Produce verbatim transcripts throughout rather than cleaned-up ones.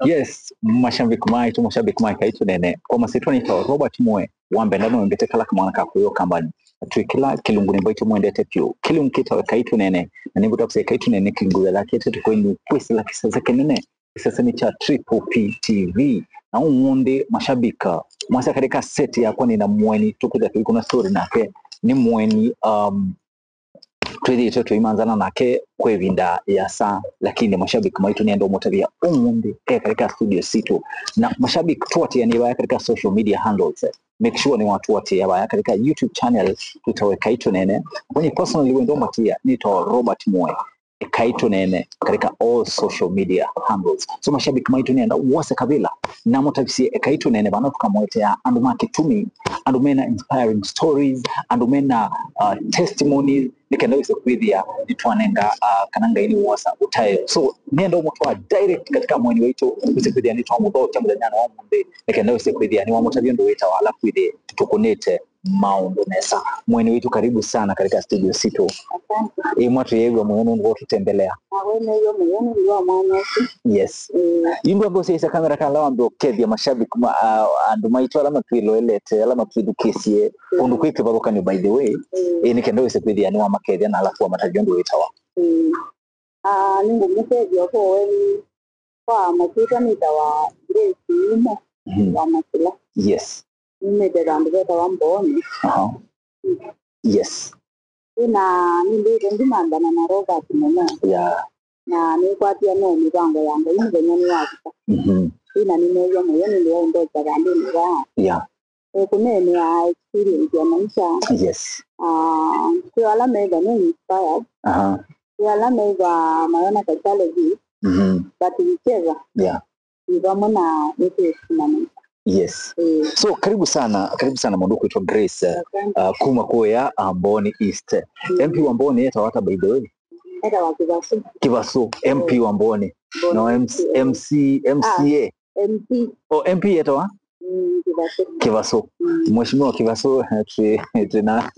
Yes, mashabiki maitũ, mashabiki ma Ekai Tũneene. Kwa masyĩtwa nĩtawa Robert Mwe, wa mbenda no mbĩte kala kamwana ka kũyo kambani. Twĩ kĩla kĩlungu nĩ mbaitũ mwendete vyũ. Kĩlungu kĩtawa Ekai Tũneene, na nĩngũta kũsya Ekai Tũneene kĩlungu ya lakete tũkwenyu kwĩsĩla kĩsese kĩnene, kĩsese nĩ kya Triple P T V. Na ũmũnthĩ, mashabiki, mwasa katika set yakwa nĩ na mũeni, tũkwĩtha tũikũna story nake, nĩ mũeni, um, twĩthĩĩtwe tũimanzana nake kwa ĩvinda yasa, lakini mashabiki maitũ nĩenda ũmũtavya ũmũnthĩ e katika studio sitũ. Na mashabiki, tũatĩanĩe vaya katika social media handles. Make sure nĩwatũatĩĩa vaya katika YouTube channel twĩtawa Ekai Tũneene. Kwenye personally wendo mbatia nĩtawa Robert Mwe. Ekai Tũneene katika all social media handles. So mashabiki maitũ nĩenda wose kavila na mũtavisye Ekai Tũneene vana tũkamũetea andũ ma kĩtumi, andũ mena inspiring stories, andũ mena uh, testimonies, nĩ kenda wĩse kwĩthĩa nĩtwanenga uh, kana Ngai nĩwosa ũtaĩo. So nĩenda ũmũtwaa direct katika mũeni waitũ, wĩse kwĩthĩa nĩtwamũthokya mũthenyanĩ wa ũmũnthĩ, nĩ kenda wĩse kwĩthĩa nĩwamũtavya ũndũ wĩtawa ala kwĩthĩ tũkũnĩte maũndũ nesa. Mũeni witũ, karibu sana katika studio sitũ. Asante. Ĩmwe twĩĩw'a mũyo nũndũ wa ũtũtembelea. Nawe nĩw'o mũyo nũndũ wa mwanya ũsu. Yes. Mm. Ĩndĩ amba ũsyaĩsya kamera kala wambe ũkethya mashabiki ma, a, andũ maitũ ala matwĩloelete, ala matwĩthukĩĩsye, mm, ũndũ kwĩ kĩvathũkany'o, by the way. Mm. Ĩ, nĩ kenda wĩse kwĩthĩa nĩwamakethya na alafu wamatavya ũndũ wĩtawa. Mm. Ah, nĩngũmũkethya ũko weni kwa masyĩtwa nĩtawa Grace Nyumo, mhm, wa Masila. Yes. Numĩte vandũ vetawa Mbooni. Aha. Yes. Ĩna nĩndĩte ndimambana na Robert mũno. Yeah. Na nĩkwatia no mĩvango ya Ngai mũthenya nĩwavika. Mhm. Ĩna nĩneew'a mũyo nĩndĩ wa ũndokya vandũnĩ vaa. Yeah. Eh, kũneenea experience ya maisha. Yes. Ah, kwĩ ala methwa nĩ inspired. Aha. Kwĩ ala methwa mayona ta challenges. Mhm. But whichever, yeah, nĩ vamwe na nĩtũsimama. Yes. Eh. So, karibu sana, karibu sana mũndũ kwĩtwa Grace, eh, asante, uh, kuma kũya, uh, Mbooni East. Mm. M P wa Mbooni etawa ata, by the way? Etawa Kĩvasũ. Kĩvasũ, M P wa Mbooni. Mbooni. No, M C, M C, M C A. Ah, M P. Oh, M P etawa? Mm, Kĩvasũ. Kĩvasũ. Mm. Mheshimiwa Kĩvasũ, eh, twĩ, twĩna,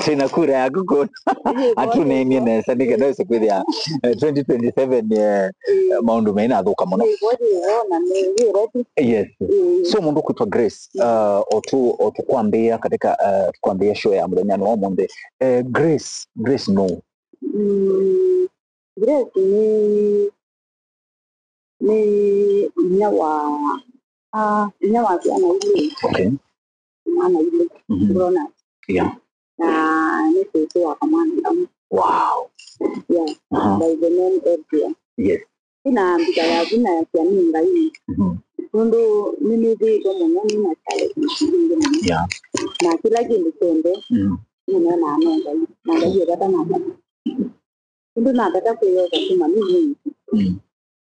twĩna kura yaku kũna. Atũneenye nesa nĩ kenda wĩse kwĩthĩa, eh, twenty twenty-seven, eh, mm, maũndũ mainathũka mũno. Yes. Mm. So mũndũ kwĩtwa Grace, mm, uh, otu, otu kwambia katika, uh, kwambia show ya mũthenya wa ũmũnthĩ. Eh, Grace, Grace no. Mm, Grace nĩ, nĩ inya wa, ah, inya wa syana ilĩ. Okay. Ana ilĩ. Mhm. Ndona. Yeah. Na nĩ sĩsĩ wa kamwana kamwe. Wow. Yeah. Aha. By the name Adrian. Yes. Ĩna mbika yaku na ya syana Ngai. Mhm. Nũndũ nĩnĩthĩĩtwe mũno, nĩ na challenges nyingĩ mũno. Yeah. Na kĩla kĩndũ kyonthe, mhm, nĩneenaa no Ngai. Na Ngai e vata na vata. Ĩndĩ natata kwĩyosa kuma nĩ mwĩĩtu. Mm.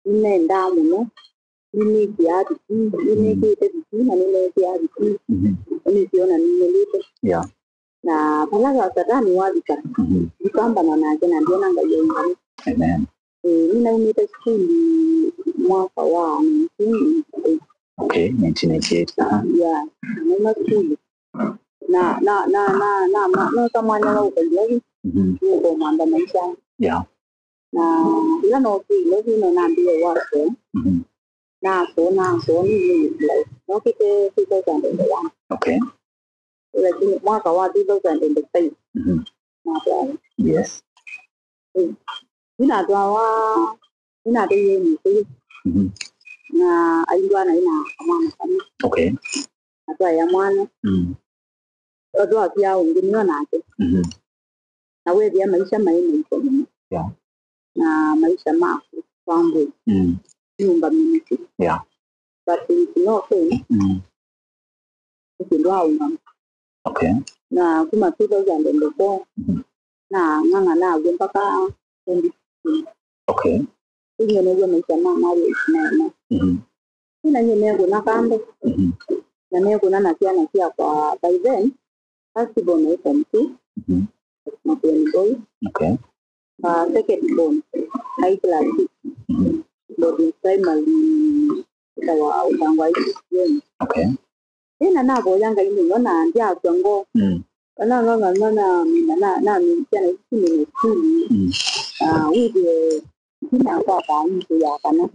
Nĩnendaa mũno, nĩnĩkĩaa bidii, nĩnĩkĩte bidii na nĩnekĩaa bidii. Mhm. Nĩnĩsĩona nĩnĩlĩte. Yeah. Na vala wa Satani wavika, mhm, ndikambana nake na ndiona Ngai aingana. Amen. Ĩĩ, nĩnaumĩte sukulu mwaka wa nineteen ninety-eight. Okay, nineteen ninety-eight. Aha. Yeah, nauma sukulu. Na, na, na, na, na, ma-, nosa mwanya wa ũkali ũu, mhm, nĩngomantha maisha. Yeah. Na ĩla nokie Nairobi, no nambĩĩe wasyo. Mhm. Nasyo, nasyo, nĩ, nĩ, like, nokĩte two thousand and one. Okay. Lakini mwaka wa two thousand and five, mhm, natwawa. Yes. Ĩĩ. Nĩnatwawa, nĩnatwaie mũsyĩ. Mhm. Na aindwana ĩna kamwana kamwe. Okay. Atwaĩa mwana. Mm. Atwasya ũngĩ nĩo nake. Mhm. Na wethĩa maisha maĩ maito mũno. Yeah. Na maisha maku kwambwe. Mm. Nyũmba mingi. Yeah. But it's no pain. Mm. Nĩ kĩndũ aũngama. Okay. Na kuma two thousand and four, mhm, na ng'ang'ana aw'o mpaka twenty sixteen. Okay. Ĩng'enew'e maisha ma marriage mema. Mhm. Ĩna nyie nekũna kando. Mhm. Na nekũna na syana syakwa by then. First born e form two, mhm, Makueni Boys. Okay. Uh, second born, high class six, mhm, boarding primary, ĩtawa Ũtangwa High School. Okay. Ĩna navoya Ngai mũno na ndyasya ngoo. Mm. Na, na, na, na, na, na, na, na, syana isu simene sukulu. Mm. Ah, wĩthĩe nginya kwa thaa nyingĩ ya kana.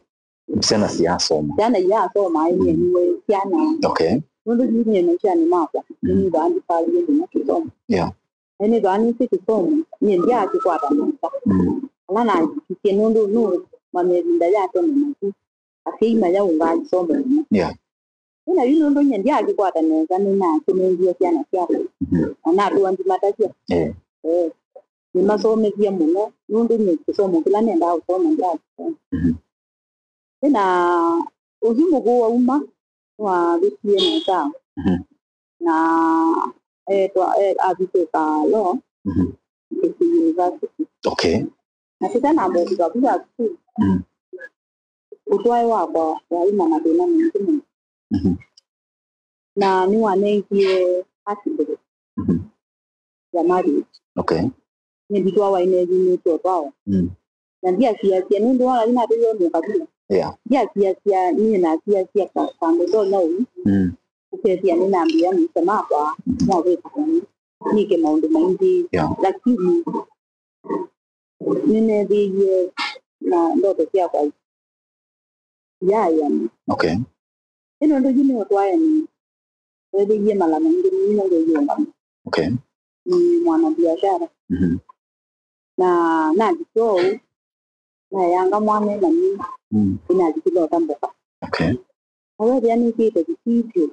Syana siasoma. Syana iasoma, ĩĩ, nyie nĩwe syana. Okay. Nũndũ yu nyie maishanĩ makwa, mm, nĩnĩthaa ndĩvalĩe mũno kĩsomo. Yeah. Na nĩnĩthaa nĩsĩ kĩsomo, nyie ndyakĩkwata nesa. Mm. Ala nayĩkĩsye nũndũ nũmanya ĩvinda ya tene naku, asyai mayaũngaa kĩsomo mũno. Yeah. Ĩna yu nũndũ nyie ndyakĩkwata nesa, nĩnakĩnengie syana syakwa. Mhm. Na natũa ndimatasya. Eh. Eh. Nĩmasomethie mũno, nũndũ nyie kĩsomo kĩla nendaa ũsoma ndyakĩsoma. Mhm. Ĩna ũsu mũkũũ wauma, nĩwavĩtie nesa. Mhm. Na etwa, e-, avitĩka law, mhm, Kisii University. Okay. Na tũtanamba kũvika vu ya sukulu, mm, ũtwae wakwa waĩ na mathĩna maingĩ mũno. Mhm. Na nĩwanengie accident, mhm, ya marriage. Okay. Nĩnditwawa ineyumĩtye ũtwawa. Mm. Na ndiasiasya, nũndũ wala inatĩwe mũkavila. Yeah. Ndiasiasya, niĩ nasiasya ka-, kandũ ndonya ũu. Mm. Ũkethĩa nĩnambĩa maisha makwa, mhm, mawĩka nĩke maũndũ maingĩ. Yeah. Lakini nĩneethĩie na ndoto syakwa yaĩana. Okay. Ĩno ndoto yu nĩũtwae nĩ weethĩie mala maingĩ nĩ nĩngĩ yĩũngama. Okay. Nĩ mwana biashara. Mhm. Na nathi kyoou, nayanga mwana na mimi, mm, inathi kĩlota mboka. Okay. Na weethĩa nĩkĩte kĩsitio,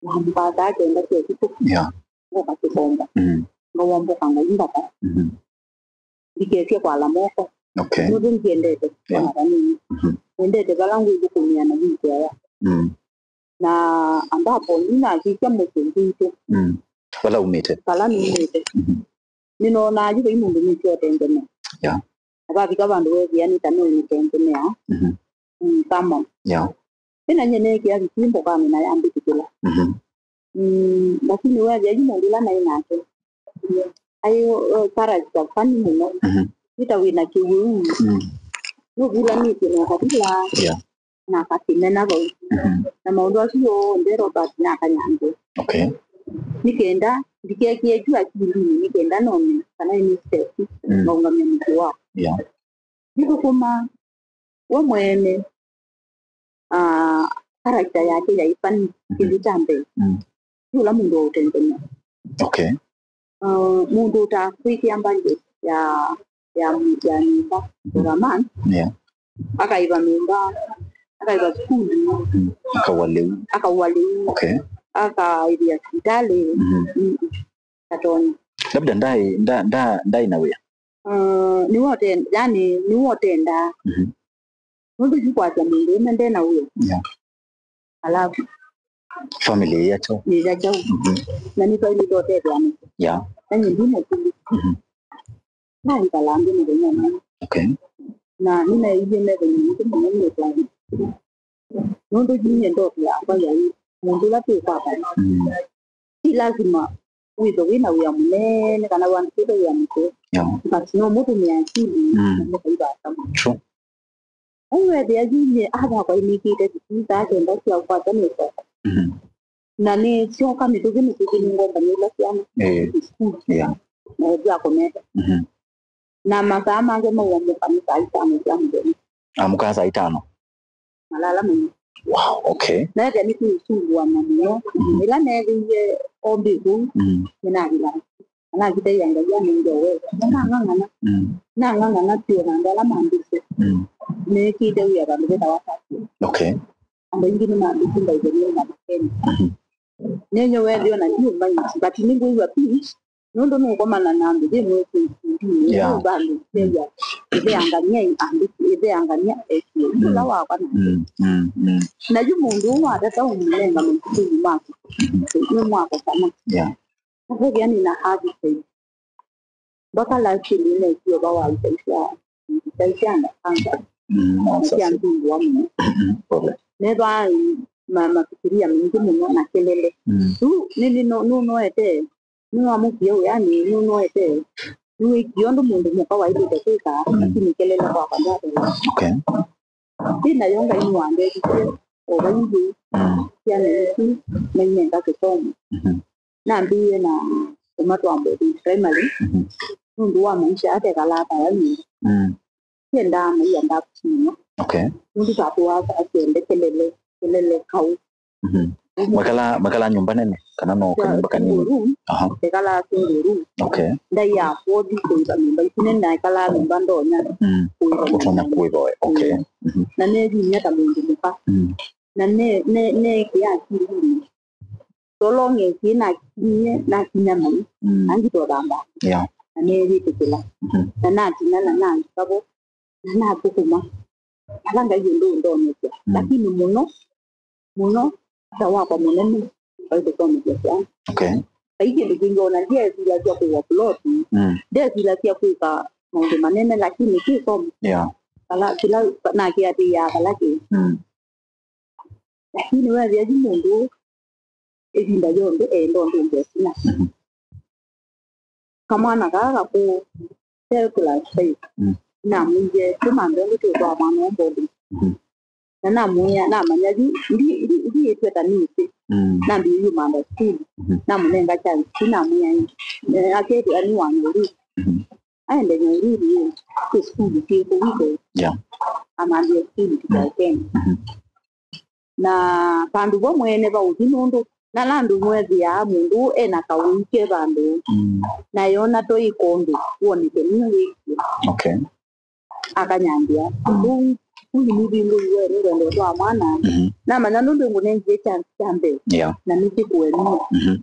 na mboka saa kenda sya ũtukũ. Yeah. Ngoka kĩkomba. Mm. Ngawomboka ngai mbaka. Mhm. Ndikesye kwala moko. Okay. Nũndũ ndiendete, yeah, ona vanini. Mhm. Nendete vala ngwĩthũkũmĩa na wĩkĩaya. Mm. Na ambapo ninakĩsya mũsyĩ ngwitũ. Mm. Vala umĩte? Vala numĩte. Mhm. Nĩnonaa yu vai mũndũ nĩsyotengemea. Yeah. Na vavika vandũ weethĩa nĩ ta nĩũnĩtengemea. Mhm. Mm, kama. Yeah. Ĩna nyie neekĩa vitimbo kana na yambĩtĩkĩla. Mhm. Mm, lakini weethĩa yu mũndũ ũla naĩ nake aĩ, uh, character funny mũno. Mhm. Nĩ ta wĩna kĩwĩu. Mm. Nũvulanĩtye na ũkavila. Yeah. Na akakĩmena vau. Mhm. Na maũndũ asu onthe Robert nakanyambĩa. Okay. Nĩ kenda ndikekĩe kyu akilinĩ, nĩ kenda none kana nĩ step, mm, maũngamya mũsyĩ wakwa. Yeah. Ndithũkũma we mwene, ah, character yake yaĩ funny, mhm, kĩndũ kya mbee. Mm. Ti ũla mũndũ wa ũtengemea. Okay. Ah, mũndũ ũtakwĩkĩa budget ya, ya, ya nyũmba, mhm, for a month. Yeah. Akaĩva nyũmba, akaĩva sukulu. Mm. Akaua lĩu. Akaua lĩu. Okay. Akaĩvĩa sivitalĩ. Mhm. Mm, mm. Katonya. Labda ndaĩ, nda-, nda-, ndaĩ na wĩa. Ah, nĩwe ũten-, yani, nĩwe ũtendaa. Mhm. Nũndũ yu kwasya mũndũ ũme nde na wĩa. Yeah. Alafu family ya chao. Nĩ ya chao. Mhm. Na nĩ twailĩte ũtetheanĩsya. Yeah. Na nyie ndi mũkũlũ. Mhm. Naikala nthĩ mũthenya ũmwe. Okay. Na nĩnaĩie methenya maingĩ mũno nĩtwaĩ. Nũndũ yu nyie ndoto yakwa yaĩ mũndũ ũla twĩkwatana. Mm. Ti lasima wĩthwe wĩ na wĩa mũnene kana wandĩkĩtwe wĩa mũseo. Yeah. But no mũtũmĩa akili, mm, na mũkaivasa mũno. True. Ũu weethĩa yu nyie ava kwainĩkĩte thukuru saa kenda sya ũkwata nĩsyoka. Mhm. Na nĩsyoka mĩtũkĩ mĩtũkĩ nĩngombanĩlwa syana. Eh. Sukulu. Yeah. Na ethĩa kũmete. Mhm. Na masaa make maũamũka nĩ saa itano sya mũthenya. Amũkaa saa itano? Malala mũno. Wow, okay. Na ethĩa nĩtũisumbũana mũno. Mhm. Ĩla neethĩie ombĩ kũu, mm, nĩnavila. Anakitaia Ngai anenge ũwezo. Nang'ang'ana. Mm. Nang'ang'ana vyũ na andũ ala mambĩsye. Mm. Nĩkĩte wĩa vandũ vetawa Castle. Okay. Andũ aingĩ nĩmambĩsye ngaithe nĩ na makeni. Mhm. Nenye weethĩwa na ndiũmanyĩsye, but nĩngwĩw'a peace, nũndũ nũkomana na andũ yĩmwe kĩndini, yeah, vandũ, mm, ĩtheangania andũ, ĩtheangania ekie. Mm. Ũla wakwa na, mm, mm, mm, na yu mũndũ ũũ watata ũmũnenga matukũnĩ maku. Mhm. Nĩ mwako kana. Yeah. Akethĩa nĩna appetite. Mpaka last year nĩneekie ũvao wa itai sya, itai sya nda, cancer. Mm, na sya nthungũa mũno. Mm, pole. Nethwa ma-, mafikiria maingĩ mũno na kelele. Mm. Yu nĩ, nĩ, nũ-, nũnoete, nĩwamũkie wĩanĩ, nũnoete. Nĩwĩkie ũndũ mũndũ mũka waĩlĩte kwĩka, mm, lakini kelele kwakwa ndyathela. Okay. Ĩ nayo Ngai nĩwandethisye o vaingĩ, mm, syana isu mainenga kĩsomo. Mhm. Nambĩĩe na kũmatwaa boarding primary, mhm, nũndũ wa maisha atekalaa ta ya nyũmba. Mm. Twendaa maia ndakusi mũno. Okay. Nũndũ tatu wasa akĩende kelele, kelele kau. Mhm. Mwekala, mwekala nyũmba nene kana no kanyũmba kanini? Single room. Aha. Ekalaa single room. Okay. Ndai ya afford kũĩva nyũmba isu nene, naekalaa nyũmba ndonya. Mm. Kũĩva nyũmba. Ũtonya kũĩva we. Okay. Mm. Mhm. Na nevinya ta mũndũ mũka. Mm. Na ne, ne, ne kĩya kĩlini. So long as nakinyie, nakinya mai, mm, angitothamba. Yeah. Na neyĩtĩkĩla. Mhm. Na natina na nangikavo, na nathũkũma. Ala Ngai ũndũ ũndonetya. Mm. Lakini mũno, mũno, ata wakwa mũnene, vai kũsomethya syana. Okay. Vai kĩndũ kĩngĩ ona ndyeesilasya kũwa plot, mm, ndyeesilasya kwĩka maũndũ manene, lakini kĩsomo. Yeah. Vala, kĩla nakĩatĩĩaa vala kĩ. Mm. Lakini weethĩa yu mũndũ ĩvinda yonthe eenda ũndũ ũngĩ ũtina. Mhm. Kamwana kaa kakũũ, ke class five, mm, namwĩie, "Tũmanthe ũndũ tũtwaa mwana ũũ boarding." Mhm. Na namwĩa, namanya yu, ndi, ndi, ndiĩtweta nĩsĩ. Mm. Nambĩĩie ũmantha sukulu. Mhm. Namũnenga chance, namwĩa, eh, akethĩa nĩ wa Nyahururu. Mhm. Aende Nyahururu, ĩ, kwĩ sukulu syĩ kũu ĩthe. Yeah. Amanthe sukulu, mm, ya Kenya. Mhm. Na vandũ vo mwene vaũthi nũndũ nala andũ mwethĩaa mũndũ ena kawĩu ke vandũ, mm, na yona toĩ kondũ woneke nĩwe wĩkie. Okay. Akanyambĩa, mm, kũu sukulu nĩvingũiwe, nĩngwenda ũtwaa mwana. Mhm. Namanya nũndũ ngũnengie chance kya mbee. Yeah. Na nĩkĩkũemie. Mhm.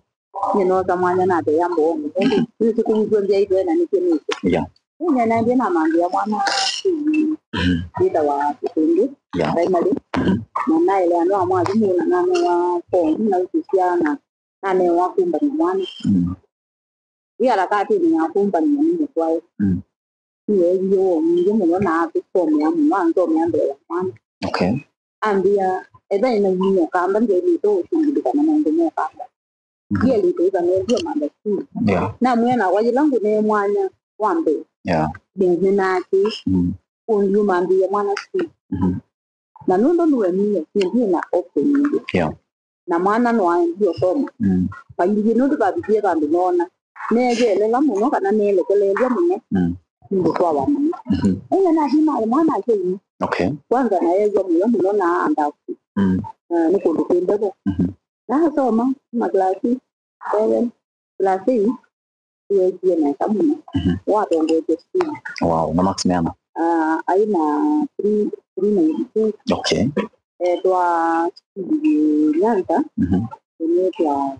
Nyie noosa mwanya natheea mbongo. Nĩsĩ kũu kw'o nzĩa itwena nĩkĩ nĩsĩ. Yeah. Nĩneenandie namantha mwana, mhm, wĩtawa Kĩtũngĩ, yeah, primary. Mhm. Na naĩle andũ a mwathimũ na nanewa form na ũsisya na nanewa kũmbany'a mwana. Mm. Ĩ harakatĩnĩ ya kũmbany'a nĩ mũtwae. Mm. Nĩweewie woo mwingĩ mũno na atũsomea mũno, ansomea mbee ya mwana. Okay. Ambĩa, ethĩa nĩnaumie Ũkamba, ndyaĩlĩte ũshughulika na maũndũ ma Ũkamba. Mhm. Ndielĩte ĩva nendie mantha sukulu. Yeah. Namwĩa nakwa yĩla ngũnee mwanya wa mbee, yeah, nene nake, mm, ũndiũmantĩĩa mwana sukulu. Mhm. Na nũndũ nĩwemie, nĩndĩ na option ĩngĩ. Yeah. Na mwana no aendie ũsoma. Mm. Vaingĩ nũndũ vavikie vandũ noona neetheelela mũno kana neelekeleelw'a mũno, mm, nũndũ twawa mũno. Mhm. Ĩna nathi naĩ mwana akyeni. Okay. Kwanza naew'a mũyo mũno na andaku. Mm. Ah, nĩ kũndũ kwĩ mbevo. Mhm. Nasoma kuma class seven, class eight, weekie nesa mũno. Mhm. Watongoetye sukulu. Wow, na marks meana? Ah, aĩ na three, three ninety-two. Okay. Ethwa sukulu yĩ Nyanza, mhm, ĩnĩtwa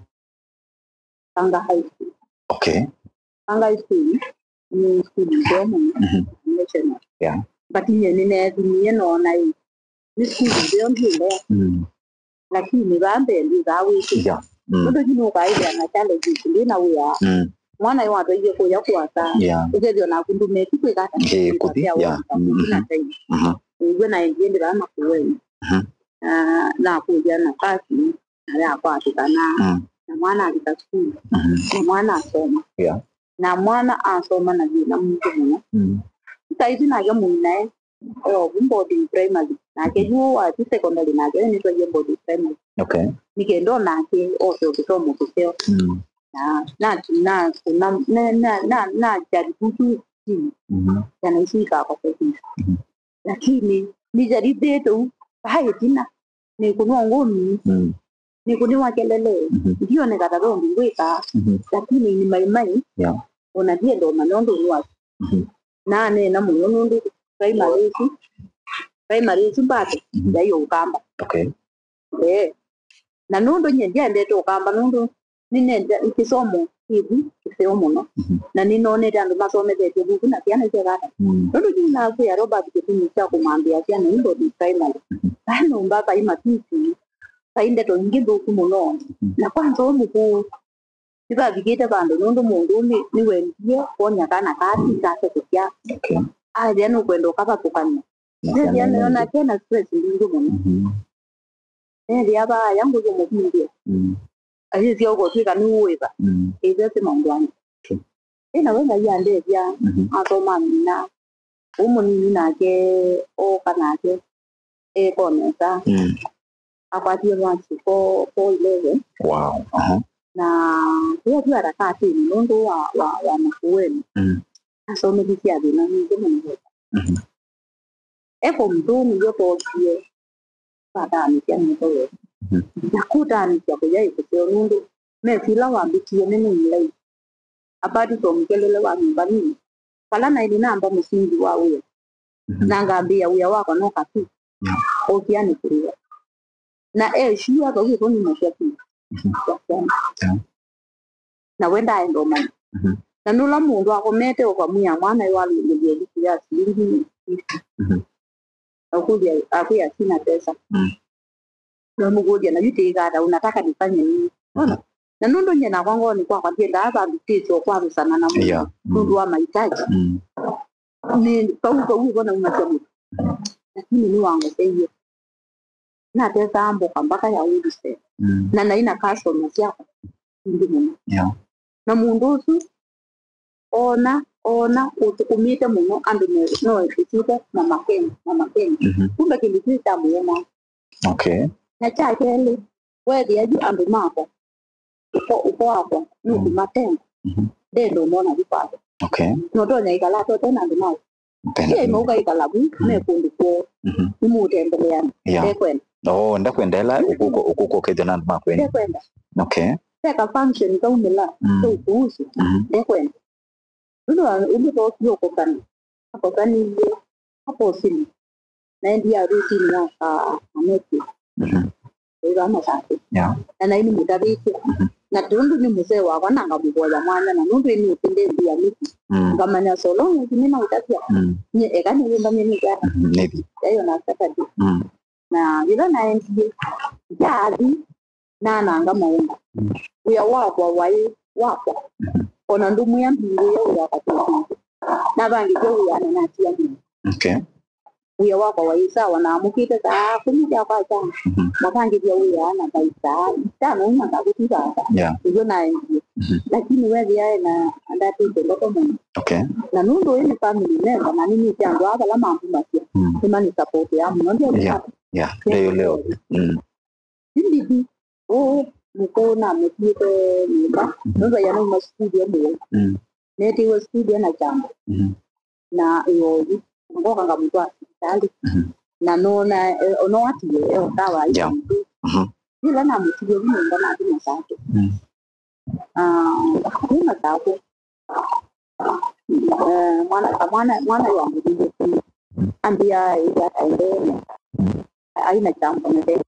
Kanga High School. Okay. Kanga High School nĩ sukulu nzeo mũno, mhm, national. Yeah. But nyie nĩneethimie noona ĩ, nĩ sukulu nzeo ndiũlea. Mm. Lakini vaa mbee ndwĩthaa wĩsĩ. Yeah. Mm. Nũndũ yu nũkaĩthĩa na challenges, ndĩ na wĩa. Mm. Mwana yu watwaie kũya kũasa. Yeah. Ũkethĩa naku ndũmeki kwĩka ata. Ĩĩ, kũthi, yeah. Mm-hmm. Time. Mhm. Nĩw'o naendie ndĩ vaa Makueni. Mhm. Na nakũlya nafasi na yakwatĩkana. Mm. Na mwana alika sukulu. Mhm. Na mwana asoma. Yeah. Na mwana asoma na thĩna mwingĩ mũno. Mm. Saizi nake mũinae, e ovu boarding primary. Nake yu wathi secondary nake nĩtwaie boarding primary. Okay. Nĩ kenda o nake ose o kĩsomo kĩseo. Mm. Na, na, na, na, na, na, na jaribu tu chini. Mhm. Kana isu ikakwa. Mhm. Lakini nijaribĩte u, vaa ĩtina, nĩkũnwa ngũmi, mm, nĩkũnĩwa kelele, mhm, ndioneka ta ve ũndũ ngwĩka, mhm, lakini ni maimai, yeah, ona ndienda ũmanya ũndũ nĩwa. Mhm. Naneena mũno nũndũ primary ĩsu, primary ĩsu mbate, mhm, yaĩ Ũkamba. Okay. Ee. Na nũndũ nyie ndiendete Ũkamba nũndũ nĩnenda kĩsomo kĩvu kĩseo mũno. Mhm. Na nĩnonete andũ masomethetye vuku na syana syekata. Mm. Nũndũ yu nakwĩa Robert kĩtumi kya kũmantha syana i boarding primary. Mhm. Vaa nyũmba vai matusi, vai ndeto ingĩ nthũku mũno. Mhm. Na kwanza ũ mũkũũ, nĩvavikĩte vandũ nũndũ mũndũ nĩ, nĩwendie kwonia kana kaa ti kake kũsya. Okay. Athĩa nũkwenda ũkavathũkany'a. Na nethĩa syana nĩona ingĩ. Kena stress mbingĩ mũno. Mhm. Nethĩa vaaya ngũthĩ mũvindie. Mm. Ayĩsya ũkotwĩka nĩ ũĩva. Mm. Ĩthe ti maũndũ angĩ. True. Ĩna we Ngai andethya, mhm, asoma mina. Ũ mũnini nake ooka nake ekonesa. Mm. Akwatie mwaki four, four eleven. Wow. Aha. Na ĩyo tu harakatĩnĩ nũndũ wa, wa, wa Makueni. Mm. Asomethisye athĩna mingĩ mũno. Mhm. E form two nĩw'o twookie twataanĩsya nĩtho wee. Mhm. Na kũtaanĩsya kũyaĩ kũseo nũndũ mesi ĩla wambĩtie nĩ nĩ mũlai. Apart from mũkelele wa nyũmba nini, vala naĩ nĩnamba mũsingi wa wĩa. Mhm. Na ngambĩĩa wĩa wakwa no kasu. Yeah. Okia nĩ kũrĩwa. Na e sure vau ĩvo nĩmasya tu. Mhm. Yeah. Na we ndaenda ũmanya. Mhm. Na nũla mũndũ akomete ũkamwĩa mwana ĩwalũngĩlye ĩlĩki ya silingi fifty. Mhm. Na ũkũlya, akwĩa sina pesa. Mm. Na ũmũkũlya, na yu tĩkata, unataka nifanye nini? Ona. Mhm. Na nũndũ nyie nakwa ngoonĩ kwakwa ndiendaa vandũ tĩsyo kwavĩsana na mũndũ. Yeah. Mm. Nũndũ wa mahitaji. Mm. Nĩ vau vau ĩvo naumasya mũndũ. Lakini nĩwangoseie. Natesaa mboka mpaka ya wholesale. Mm. Na naĩ na customer syakwa ingĩ mũno. Yeah. Na mũndũ ũsu ona, ona ũsukumĩte mũno andũ me-, no ĩkĩte na makeni, na makeni. Mhm. Kumbe kĩndũ kĩu kyamũũma. Okay. Na kya kelĩ, weethĩa yu andũ makwa, ũko, ũko wakwa, nũkũmatenga. Mhm. Ndenda ũmona vu kwake. Okay. Notonya ĩkala atote na andũ makwa. Tena. Ye mauka ĩkala vu, mm, me kũndũ kwoo. Mhm. Nĩmũtembeleana. Yeah. Ndekwenda. Oh, ndakwenda ĩla ũkũko, ũkũko ũkethĩa na andũ makwenyu. Ndekwenda. Okay. Teka function kaumĩla, mm, tũkuhusu. Mhm. Ndekwenda. Ũndũ wa, ũndũ thookie ũkokana. Akokanĩie. Aposili. Naendie arusini ya ka Aneti. Mhm. Ĩva Mathangũ. Yeah. Na naĩ nĩmũtavĩtye. Mhm. Na tondũ nĩ mũsee wakwa, na ngamũvoya mwanya, na nũndũ ĩnĩũkĩndethia mĩtĩ. Mm. Ngamanya so long as nĩnaũtavya. Mm. Nye eka nĩwĩmbany'e nĩkya. Mhm, nĩthi. Yayo na Saturday. Mm. Na yĩla naendie, yaathi, nananga maũndũ. Mm. Wĩa wakwa waĩ wakwa. Mhm. Ona ndũmwĩa mbingũĩa wĩa katĩkĩte. Navangĩtye wĩa na natia mũndũ. Okay. Wĩa wakwa waĩ sawa, naamũkĩte saa kũmi sya kwakya. Mhm. Navangĩthya wĩa na vai saa itano ũu na ngakũthi vasa. Yeah. Nĩw'o naendie. Mhm. Lakini weethĩa na ndatĩte ndoto mũno. Okay. Na nũndũ ũyũ nĩ family member, na nĩnĩsĩ andũ aa vala mambumasya, mm, nĩmanĩsapotĩaa mũno. Ndio. Yeah. Yeah. Ndio leo. Mm. Yu ndithi, ũũ mũkũũ namũtiĩte nyũmba, mhm, nũndũ aia nauma studio mũwau. Mm. Neetiwe studio na kyambo. Mhm. Na ĩoyu, ngoka ngamũtwaa sivitalĩ. Mhm. Na nona, eh, no atie, eh, ũtawa. Yeah. Mhm. Yĩla namũtiie vu nyũmba nathi Mathangũ. Mm. Ah, kuma Mathangũ. Eh, mwana, mwana, mwana wambĩlĩlye ambĩa ĩla aendee aina kyambo na ndee.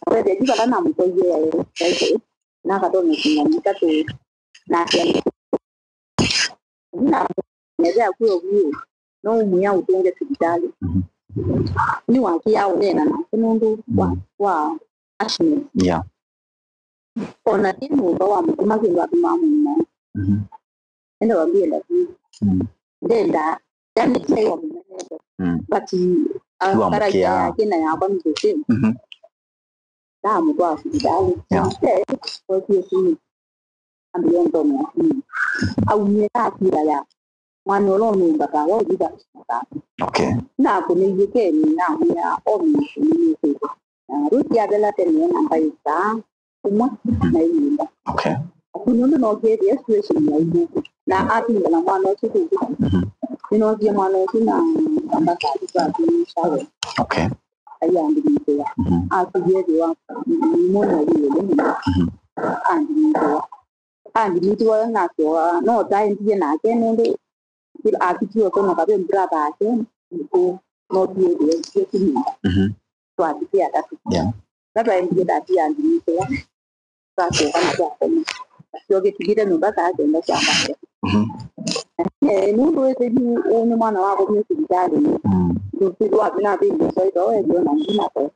Kwethĩa ti vala namũtwaie aĩ, nakatonya kinya itatũ na asyai. Na nethĩa kwĩ ovu, no ũmwĩa ũtũnge sivitalĩ. Mhm. Nĩwakĩa ũneena nake nũndũ wa, mm, wa asthma. Yeah. Ona ti nyũmba wa mũtuma kĩndũ atũmaa mũima. Mhm. Enda wambie ndati. Mm. Ndenda, yani, ti aiwa mũmenete. Mm. But, uh, character yake na yakwa nĩ the same. Mhm. Ndamũtwaa sivitalĩ. Yeah. Nĩsĩ, kwa kĩsini. Ambĩe nthome. Mm. Aumie na asira ya mwana ũla ũnũmbataa wa ũvitha. Okay. Nakũnĩie keni, namwĩa omi nĩnĩkĩte. Na rĩu tiavela tene na mbaĩ saa ũmwe na ĩnyumba. Okay. Aku nũndũ nokĩethĩa situation ya iluku. Na atinda na mwana ũsu kũu. Mhm. Nĩnokie mwana ũsu na ambasali kwa sawa. Okay. Aiandĩkĩthĩwa. Mhm. Akuvie ethĩwa nĩmwona wĩũlũ mũno. Mhm. Andĩkĩthĩwa. Andĩkĩthĩwa nasyoa, no taendie nake nũndũ ila avikiwe kũno kavĩ brother ake, nĩkũ, no tuendie, tuendie kũnyumba. Mhm. Twathi twĩ atatũ. Yeah. Na twaendie tati andĩkĩthĩwa. Twasyoka na twakoma. Nasyoke tũkĩte nyũmba saa kenda sya mbakya. Mhm. Eh, nũndũ wĩsĩ yu ũũ nĩ mwana wakomie sivitalĩ. Mm. Ndũsĩ wavina vĩndĩ swaitwa wethio na ndinako.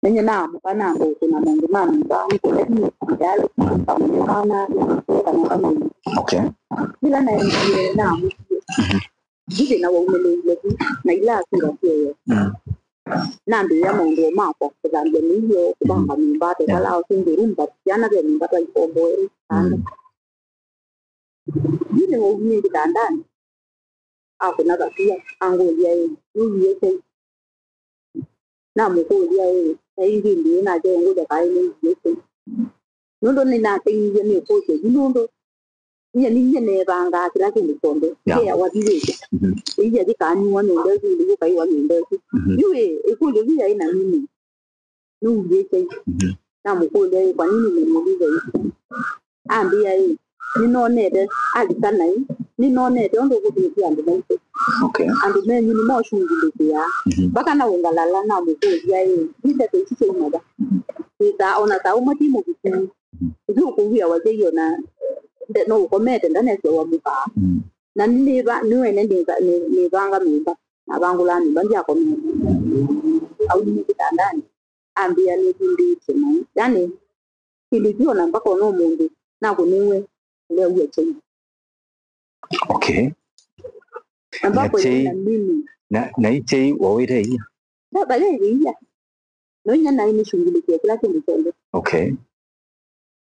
Nenye naamũka namba ũkũna maũndũ ma nyũmba, nĩkũlethie sivitalĩ, kamũnĩ mwana, kana kamũnĩ. Okay. Ĩla naendie namũkie. Mhm. Ndithi na waumĩlĩile vu, na ila asira syoyo. Mm. Nambĩĩa maũndũ makwa, kũthambya mĩio, kũvanga nyũmba, tekala, yeah, ũsũngĩ room, but syana ve nyũmba twaikomboe. Mm. Yu nĩwaumie kĩtandanĩ, akũna vakua, angũlya ĩ, nũwie kyai? Namũkũlya ĩ, na ĩngĩ ndĩĩ nake ngũlya kaĩ nũwie kyai? Nũndũ nĩnateng'ie nĩkũsya yu nũndũ Nyie ninyie nevangaa kĩla kĩndũ kyonthe. Yeah. Kea wathilĩte. Mhm. Ĩia yĩkanyuwa nyũmba ĩsu, ĩndĩ yũkaiwa nyũmba ĩsu. Mhm. Yu ĩ, ĩkũlyo yu yaĩ na mimi. Nũulie kyai. Mhm. Namũkũlya ĩ, kwa nini umeniuliza hivi? Ambĩa ĩ, nĩnonete, alika naĩ, nĩnonete ũndũ ũkũthũkĩa andũ maitũ. Okay. Andũ menyu nĩmoshungulĩkĩaa. Mhm. Mpaka naũngalala namũkũlya ĩ, ndeto ici syauma va? Ĩta, ona ta ũmwe ti mũviku. Mhm. Ĩsu ũkũwĩa wakyai ona nde-, no ũkomete, ndanethĩwa mũkaa. Mhm. Na nĩva, nĩwene nĩva-, nĩ-, nĩvanga nyũmba. Navangũlaa nyũmba ndyakomete. Aumie kĩtandanĩ, ambĩa nĩvindĩtye naĩ. Yani, kĩndũ kyu ona mpaka ona ũmũnthĩ, nakũnĩwe, ũleaw'a kyai. Okay. Na na mpaka kyai, na mimi. Na, na ikyai wawĩte ia? Baba yaiwe ia. No inya naĩ nĩshungulĩkĩe kĩla kĩndũ kyonthe. Okay.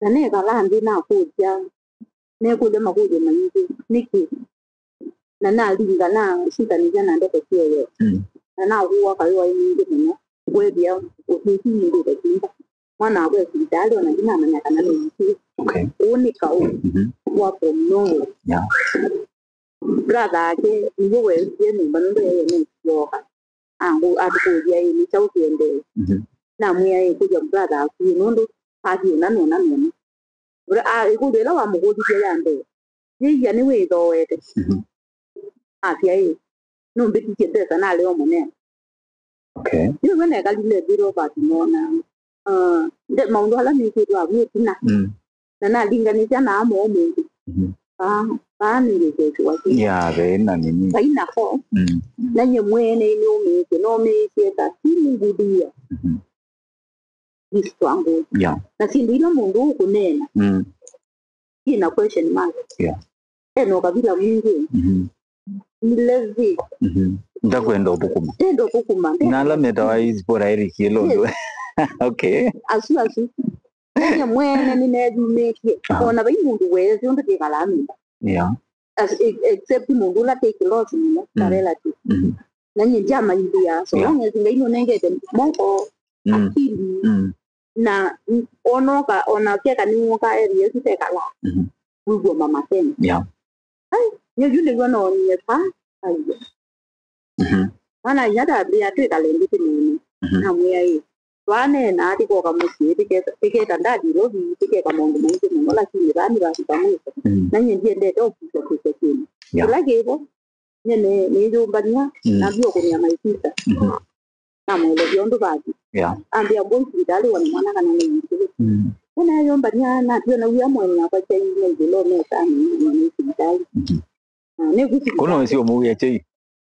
Na nekala nthĩ nakũlya, nekũlya makũlyo maingĩ, nĩkĩ? Na nalinga, nasyĩtanĩthya na ndeto syoyo. Mm. Na nakũwa kaĩ waĩ mwingĩ mũno, kwethĩa ũsũsi nĩndĩte kĩmba. Mwana wakwa e sivitalĩ, ona ndinamanya kana nĩwĩkie. Okay. Ũũ nĩ kaũ. Mhm. Wa from nowhere. Yeah. Brother ake nĩw'o weesie nyũmba nũndũ yaĩ nĩsyoka. Angũ atũkũlya ĩ, nĩ kyaũ kĩendee? Mhm. Namwĩa ĩ, kũlya brother aku ĩ, nũndũ athi ũna nona nona. Bra-, a, ĩkũlyo ĩla wamũkũlilye ya mbee, yĩia nĩwĩthooete? Mhm. Asya ĩ, nũmbĩtisye mbesa nalea ũmũnenga. Okay. Yu we nekalile nthĩ Robert nona. Ah, nde maũndũ ala mekĩtwe avu ĩtina. Mm. Na nalinganĩsya na amo ũmũnthĩ. Mhm. Ah, ah, nĩngĩkĩkĩwa kĩ. Yeah, ve na nini. Vai na ho. Mm. Na nye mwene nĩũmĩĩsye, nomĩĩsye ta singudia. Mhm. This struggle. Yeah. Na syĩndũ ila mũndũ ũkũneena. Mm. Ina question mark. Yeah. Ena ũkavila mwingĩ. Mhm. Ni lazy. Mhm. Ndakwenda ũthũkũma. Ndenda ũthũkũma. Na ala metawa sporadic ĩla ũndũ. Yes. Okay. Asu, asu. Nye mwene nĩneyumĩtye. Aha. Ona vai mũndũ weesĩ ũndũ twĩkalaa nyũmba. Yeah. As, e-, except mũndũ ũla take loss mũno, ta Mm. relative. Mhm. Na nyie ndyamaithia, so Yeah. long as Ngai nũnengete moko, Mm. akili, Mm. na n-, onoka, ona keka nĩwoka area ĩsu tekalaa. Mhm. Wĩw'a mama Kenya. Yeah. Ai, nyie yu nĩw'o noonie pa, aiyo. Mhm. Mwana inya ndambĩa twĩkale nthĩ tũneene. Mhm. Namwĩa ĩ, twaneenaa tĩkoka mũsyĩ, tĩkesa-, tĩketa ndadi lovi, tĩkeka maũndũ maingĩ mũno, lakini vaa nĩvafika mwisho. Mm. Na nyie ndiendete ũkusya kĩndũ. Yeah. Kĩla kĩvo, nyie nĩ-, nĩyũmbany'a, Mm. nambia ũkũnĩa my sister. Mhm. Namũelesya ũndũ vati. Yeah. Ambĩa mbũi sivitalĩ wone mwana kana nĩwĩkĩwe. Mm. Ũneyũmbany'a natwĩe na wia mwene yakwa kyai na ĩvĩlo mesani na nĩ sivitalĩ. Mhm. Na nĩku sivitalĩ. Kũno ũcio mũwĩa kyai?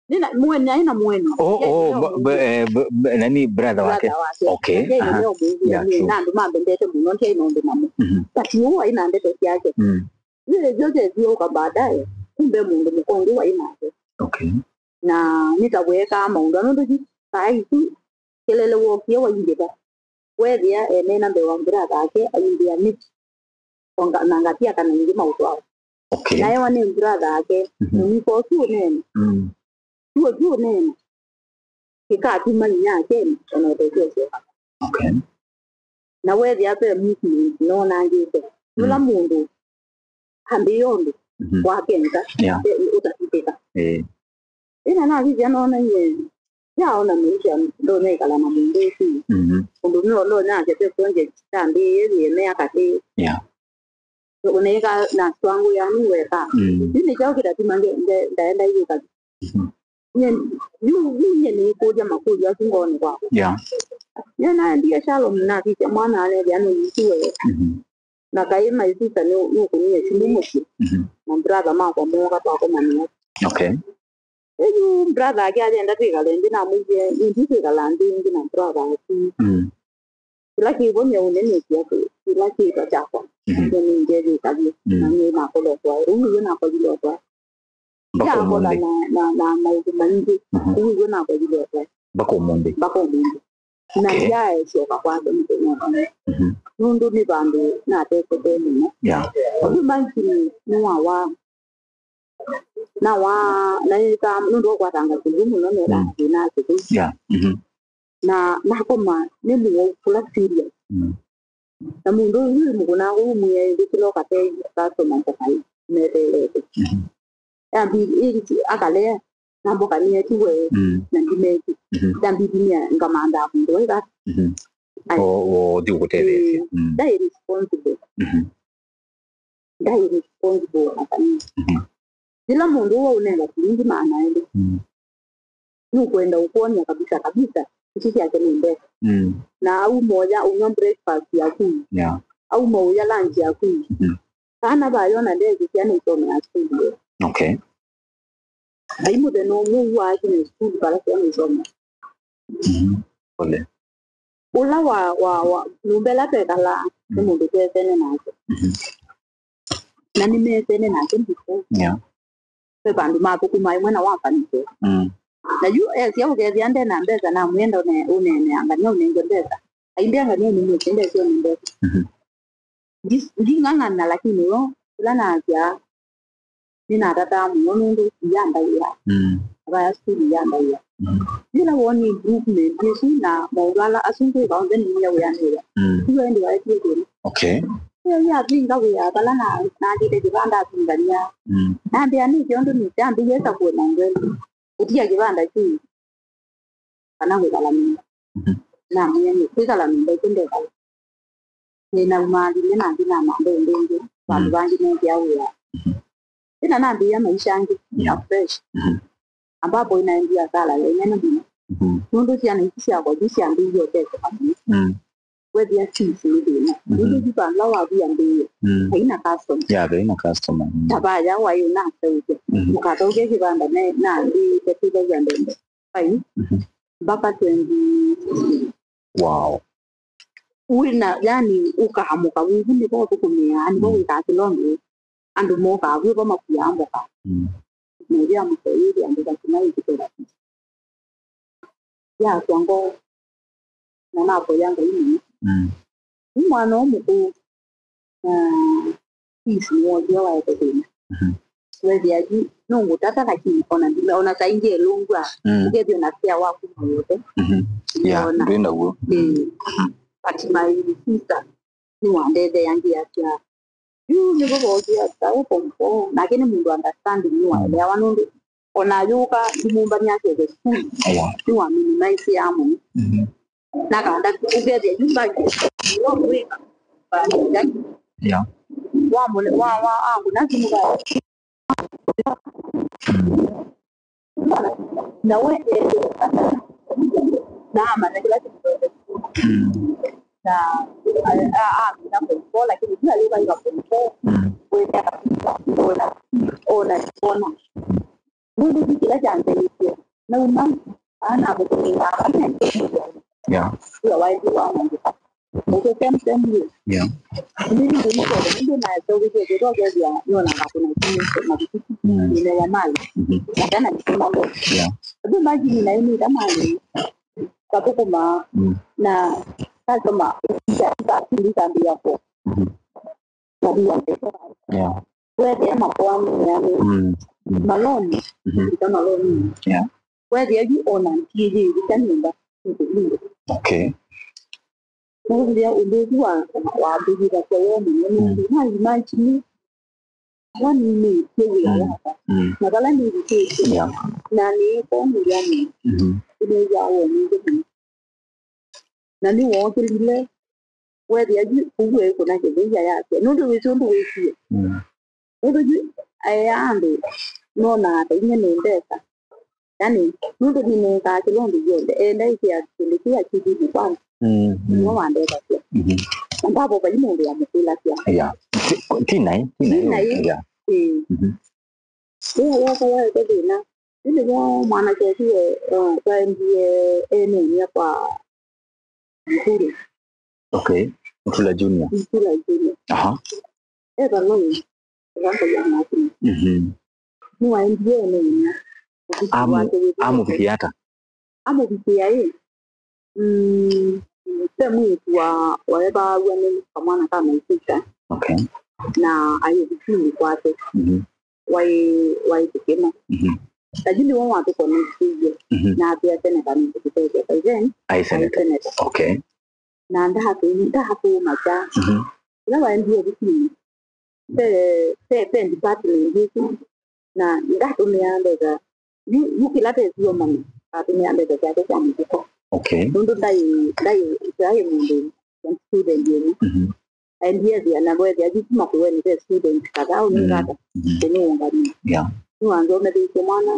Nĩna mwene, aĩ na mwene. Oh, oh, ba-, ba-, eh, ba-, ba-, nani, brother wake? Brother wake. Okay, aha. Yeah, true. Na andũ mambendete mũno, ndiaĩ na ũndũ namo. Mhm. But ũũ aĩ na ndeto syake. Mm. Yĩĩ yote ĩthiũũka baadaye, kumbe mũndũ mũka ũngĩ waĩ nake. Okay. Na nĩta weekaa maũndũ, nũndũ yu saa isu kelele wookie waingĩva. Weethĩa eneena mbee wa brother ake, aimbĩa nĩkĩ? O nga-, na ngatia kana ingĩ maũtwaa. Okay. Na ewa nĩ brother ake, Mhm. mũniko ũsu ũneena. Mm. Tuo tu ũneena. Kĩkatuma inyake, ona ũtethya ũsyoka. Okay. Na weethĩa ve movement nonangĩte. Yũla Mm. mũndũ ambĩĩa ũndũ Mhm. wakenga, Yeah. e, ũtatutĩka. Eh. Ĩna navithya nonanie, yaona maisha ndonya ĩkala na mũndũ ũsu. Mhm. Ũndũ nĩolo nake te project tambĩĩe yĩemea katĩ. Yeah. Ũnaĩka na struggle ya nĩ weka. Mm. Yu nĩ kyaũ kĩtatuma nge-, nge-, ndaenda ĩyũka. Mhm. Nye, yu, yu nye nĩkũlya makũlyo asu ngoonĩ kwakwa. Yeah. Nye naendie Shalom navikya mwana anethĩa nũyĩsiwe. Mhm. Na kaĩ my sister nĩ, nũkũnie simũ mũsyĩ. Mhm. Na brother makwa mooka twakomanĩa. Okay. Ĩyu brother ake ayenda twĩkale nthĩ, namwĩie, "Ĩndĩ twĩkala nthĩ ĩngĩ na brother aku." Mm. Kĩla kĩvo nĩaũnenetye atĩ kĩla kĩtwa kyakwa. Mhm. Nĩngethĩkavye. Mm. Na nyie nakolotwa. Rĩu nĩw'o nakolilotwa. Mpaka ũmũnthĩ. Na, na, na maũndũ maingĩ. Mhm. Rĩu nĩw'o nakolilotwa. Mpaka ũmũnthĩ. Mpaka ũmũnthĩ. Na Okay. ndyaesyoka kwake mũthenya ũmwe. Mhm. Nũndũ nĩ vandũ natesete mũno. Yeah. Ũndũ maikini nĩwawaa. Nawaa, naĩtaa nũndũ wa kwatanga kĩlĩu mũno, nĩtaa Mm. thĩna kĩlĩu. Yeah. Mhm. Na nakoma nĩ mũwau kũla serious. Mm. Na mũndũ ũyũ mũkũna ũmwĩa ĩndĩ kĩla ũkatei customer mbokai. meteelete. Mhm. Yambi-, i-, akalea, namboka nĩetiwe, mm, na ndimeki. Mhm. Yambivinia ngamanthaa mũndũ waiva. Mhm. Ai. O, o, ũthi ũkũtetheesya. Ĩĩ, mm, ndaĩ responsible. Mhm. Ndaĩ responsible na kanini. Mhm. Yĩla mũndũ ũũ waũnenga silingi maana elĩ, mm, nũkwenda ũkwony'a kabisa kabisa, isu syake nĩ mbesa. Mm. Na auma ũya ũnywa breakfast yaku. Yeah. Auma ũya lunch yaku. Mhm. Kana vayona ndesĩ syana isomea sukulu. Okay. Vai mũthenya ũmwe ũu waakinya sukulu vala syana isomea. Mhm. Pole. Ũla wa, wa, wa nyũmba ĩla twekalaa nĩ, mm, mũndũ twesene nake. Mhm. Na nĩmesene nake before. Yeah. Ve vandũ mathũkũmaa ĩmwe na wafanikiwa. Mm. Na yu esya ũkethĩa nde na mbesa, namwĩa enda ũne-, ũneenea ngania ũnenge mbesa. Aimbĩa ngania nĩmwĩsĩ ndesĩ one mbesa. Mhm. Ndi-, nding'ang'ana, lakini yo, ĩla nasyaa, nĩnatataa mũno nũndũ iyandaĩa. Mm. Vaya sukulu iyandaĩa. Mm. Yĩla woni improvement ĩsu na maũndũ ala asu ngwĩka onthe nĩmwĩa wĩanĩĩa. Mm. Iwe ĩndĩ waetie thĩna. Okay. Ĩyo yavinga wĩa vala na, nathĩte kĩvanda avingania. Mm. Nambĩa nĩ kĩondo nĩ kyambĩie ta kuona ngweli. Ũtia kĩvanda kĩu kana kwĩkala nyũmba. Mhm. Namwĩa nĩ kwĩkala nyũmba ĩsu ndekala. Nĩnaumaalilye nathi namantha ũndũ ũngĩ, vandũ, mm, vangĩ neekĩa wĩa. Mhm. Ĩna nambĩĩa maisha angĩ, yeah, fresh. Mhm. Ambapo inaendea sala ya inene mũno. Mhm. Nũndũ syana isu syakwa yu syambĩie ũteseka mũno. Mm. Wethĩa fees nĩ thĩna. Mhm. Nũndũ yu vandũ la wathi ambĩĩe, mm, haina customer. Yeah, haina customer. Mm. Ta vaya waĩ ũnaseũvya. Mhm. Mũkathaũkya kĩvanda na, na nambĩĩte kwĩthagia mbembe. Vai. Mhm. Mpaka twenty sixteen. Wow. Wĩna, yani, ũkaamũka, wĩvu nĩvo ũthũkũmĩaa, nĩvo, mm, wĩkaa kĩlonge. Andũ mokaa, wĩvo makuaa mboka. Mm. Methĩa mũtei, andũ vakina ĩkĩtera. Yasya ngoo, na navoya Ngai mũno. Mm. Nĩ mwana ũmwe mũkũũ, na fees nĩwosie waete thĩna. Mhm. Wethĩa yu nũngũtata, lakini ona ndime-, ona saa ingĩ elũngwa, mm, ũkethĩa na fare waku na wothe. Mhm. Yeah, ndwĩna w'o. Ĩĩ. But my sister nĩwandetheeaa ngĩasya, yu nĩvo vookie atae form four, nake nĩ mũndũ understanding, nĩwaeleawa nũndũ ona ayũka ndimũmbany'a asyeke sukulu, yeah, nĩwaminimize mũno. Mhm. Nakanda ũkethĩa yu mbaki, no kwĩka, mbaki, yeah, wa mũle-, wa, wa, angũna simu ba. Mm. Na we, na amanya kĩla kĩndũ. Mm. Na a, a, amina form four, lakini kila lugha ina form four. Mm. Wĩthĩa kabisa, ona, ona, ona. Nũndũ ti kĩla kyanzaiisye. Nauma, ana mũtũmĩngaa kana, yeah, ila waĩthi wa mũndũ. Ũkũkemkemie. Yeah. Mimi ndio ndio ndio na sio vile ndio ndio ndio ndio na kuna kitu na kitu. Mm. Nimewa mali. Mhm. Na kana ni kama ndio. Yeah. Ndio maji ni na ini kama ni katukuma. Mm. Na customer ndikambia kwa. Mhm. Tabia. Yeah. Wethĩa makoani yani. Mm. Mm. Maloni. Mhm. Ita maloni. Yeah. Wethĩa yu ona ntiĩyĩĩvĩsya nyũmba. Okay. Nĩwĩthĩa ũndũ ũsu wa, wambĩthasya woo mũno nũndũ, mm, na imagine vala ninĩtye wĩa, mm, wakwa, mm, na vala nĩvikĩtye, yeah, na nĩĩkoo mũlyanĩ. Mhm. Nĩnĩw'aa woo mwingĩ mũno. Na nĩwookĩlile, weethĩa yu kũu eĩ kũna kĩthei ayasya, nũndũ wĩsĩ ũndũ wĩkie. Mm. Nũndũ yu aea andũ nonaa ta inyie nĩ mbesa. Yani, nũndũ nĩnengaa kĩla ũndũ kyonthe, enda ĩkĩa kĩndũ kĩu akilini kwanza. Mm, mm. Nĩwe wandethasya. Mhm. Na ndavo vai mũndũ wamũkĩlasya. Yeah. Ti, ti naĩ, ti naĩ. Ti naĩ. Yeah. Ĩĩ. Mhm. Ĩĩ, woka waete thĩna. Yu nĩvo mwanake ũsu we, uh, twaendie eneeny'a kwa Mutula. Okay. Mutula Junior. Mutula Junior. Aha. Eva loan, eva ngoya makini. Mhm. Nĩwaendie eneeny'a. Amu-, amũvikĩa ata? Amũvikĩa ĩ. Mm, ve mwĩĩtu wa, waevaaw'a nĩ kamwana ka my sister. Okay. Na aĩ thukulu kwake. Mhm. Waĩ, waĩ kĩkĩma. Mhm. Na yu nĩwe watũkonektiie, mhm, na atwĩa seneta nĩngũtũtethya. By then, aĩ seneta. Aĩ seneta. Okay. Na ndakũ-, ndakũũma kya. Mhm. Ĩla waendie thukulu, Ve, ve, ve department ĩsu, na ndatũmĩaa mbesa. Yu, yu kĩla tesiomana, atũmĩa mbesa syake sya mũvuko. Okay. Nũndũ ndaĩ, ndaĩ, ndaĩ mũndũ student ĩno. Mhm. Aendie thia na wethĩa yu kuma kũweni ve student kadhaa, mm, ũningata, mhm, kũnũũngamia. Yeah. Nĩwanzomethĩisye mwana,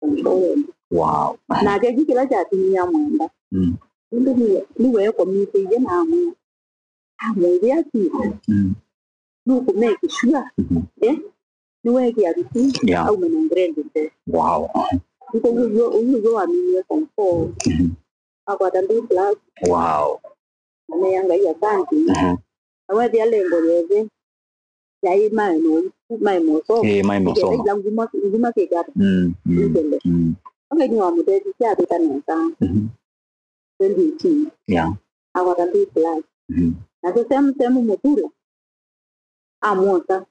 ũndũ wenda. Wow. Nake yu kĩla kyatumie amwenda. Mm. Nũndũ nĩwe, nĩweekomithĩie na amwĩa, amwĩthĩa ati, mm, nũkũmake sure, mhm, eh, nĩweekĩa bidii, yeah, aume na grade ntheu. Wow. Nĩko ũw'o, ũw'o waminie form four. Mhm. Akwata B plus. Wow. Ameĩa Ngai asante. Mhm. Na wethĩa lengo yethe yaĩ mae no, mae mosoma. Eh, mae mosoma. Nĩkenda ila nguma, nguma kĩkata. Mm, mm, nĩkende. Mm. Okay, nĩwamũtethisye avĩta nesa. Mhm. Twenty eighteen. Yeah. Akwata B plus. Mhm. Nake Sam, Sam Mutula amwosa,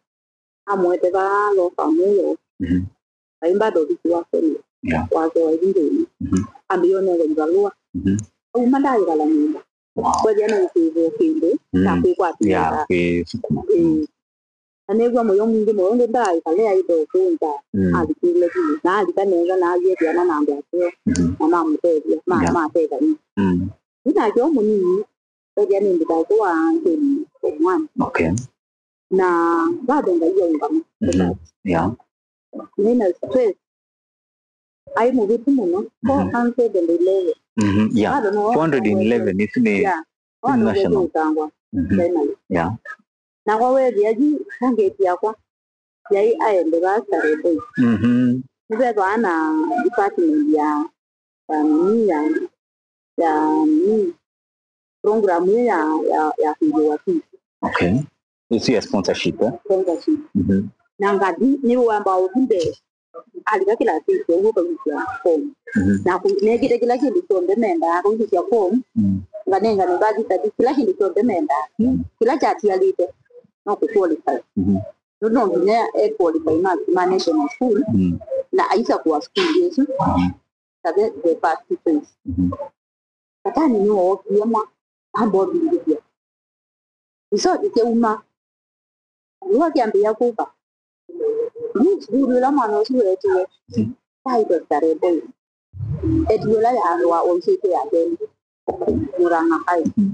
amũete vaa law firm ĩyo. Mhm. Vai bado ovisi wa Senate. Yeah. Wake wa ivindĩnĩ. Mhm. Ambĩĩa ũnengwa ivalũa. Mhm. Auma ndaaĩkala nyũmba. Wow. Kwethĩa na ũsĩvĩo kĩndũ, mm, na kwĩkwatĩĩa. Yeah, kwĩsukuma. Ĩĩ. Na nĩw'a mũyo mwingĩ mũno, ũndũ ndaaĩkale aĩte ũkũnza, mm, avikĩle vinya, na alika nesa, na ayĩthĩana na andũ aseo, mhm, na mamũtethya, ma-, yeah, matethany'a. Mm. Yu nake o mũnini, ethĩa nĩ ndĩthaitũ wa ngeni form one. Okay. Na bado Ngai aũngama. Mhm. Yeah. Nĩna stress. Aĩ mũvĩtu mũno. Mhm. Four hundred and eleven. Mhm, yeah. Bado no four hundred and eleven, isi nĩ, yeah, bado national. Ũtangwa. Mhm. Primary. Yeah. Na kwa wethĩa yu target yakwa yaĩ aende vaa Starehe Boys. Mhm. Nĩvethĩwa na department ya, ya nini, ya, ya nini, program ĩyo ya, ya, ya kũĩva fees. Okay. Ĩsu ya sponsorship, eh? Sponsorship. Mhm. Na ngathi, nĩwamba ũthi mbee. Alika kĩlasĩ kĩu ũkausya form. Mhm. Na kũ-, nekĩte kĩla kĩndũ kyonthe mendaa, akausya form. Mm. Nganenga nĩ birth certificate, kĩla kĩndũ kyonthe mendaa. Mm. Kĩla kyatialĩte, no kũ qualify. Mhm. Nũndũ no nginya e qualify marks ma national school, mm, na aisakũa school ĩsu, mhm, ta the, the first phase. Mhm. Satani nĩwookie mwa, ambovindĩthya. Result syauma, nĩwa kyambĩĩa kũka. Yu sukulu ĩla mwana ũsu weetiwe, mhm, yaĩ Doctor Reboi. Etiwe ĩla ya andũ wa ũisĩte ya kelĩ. Murang'a High. Mm.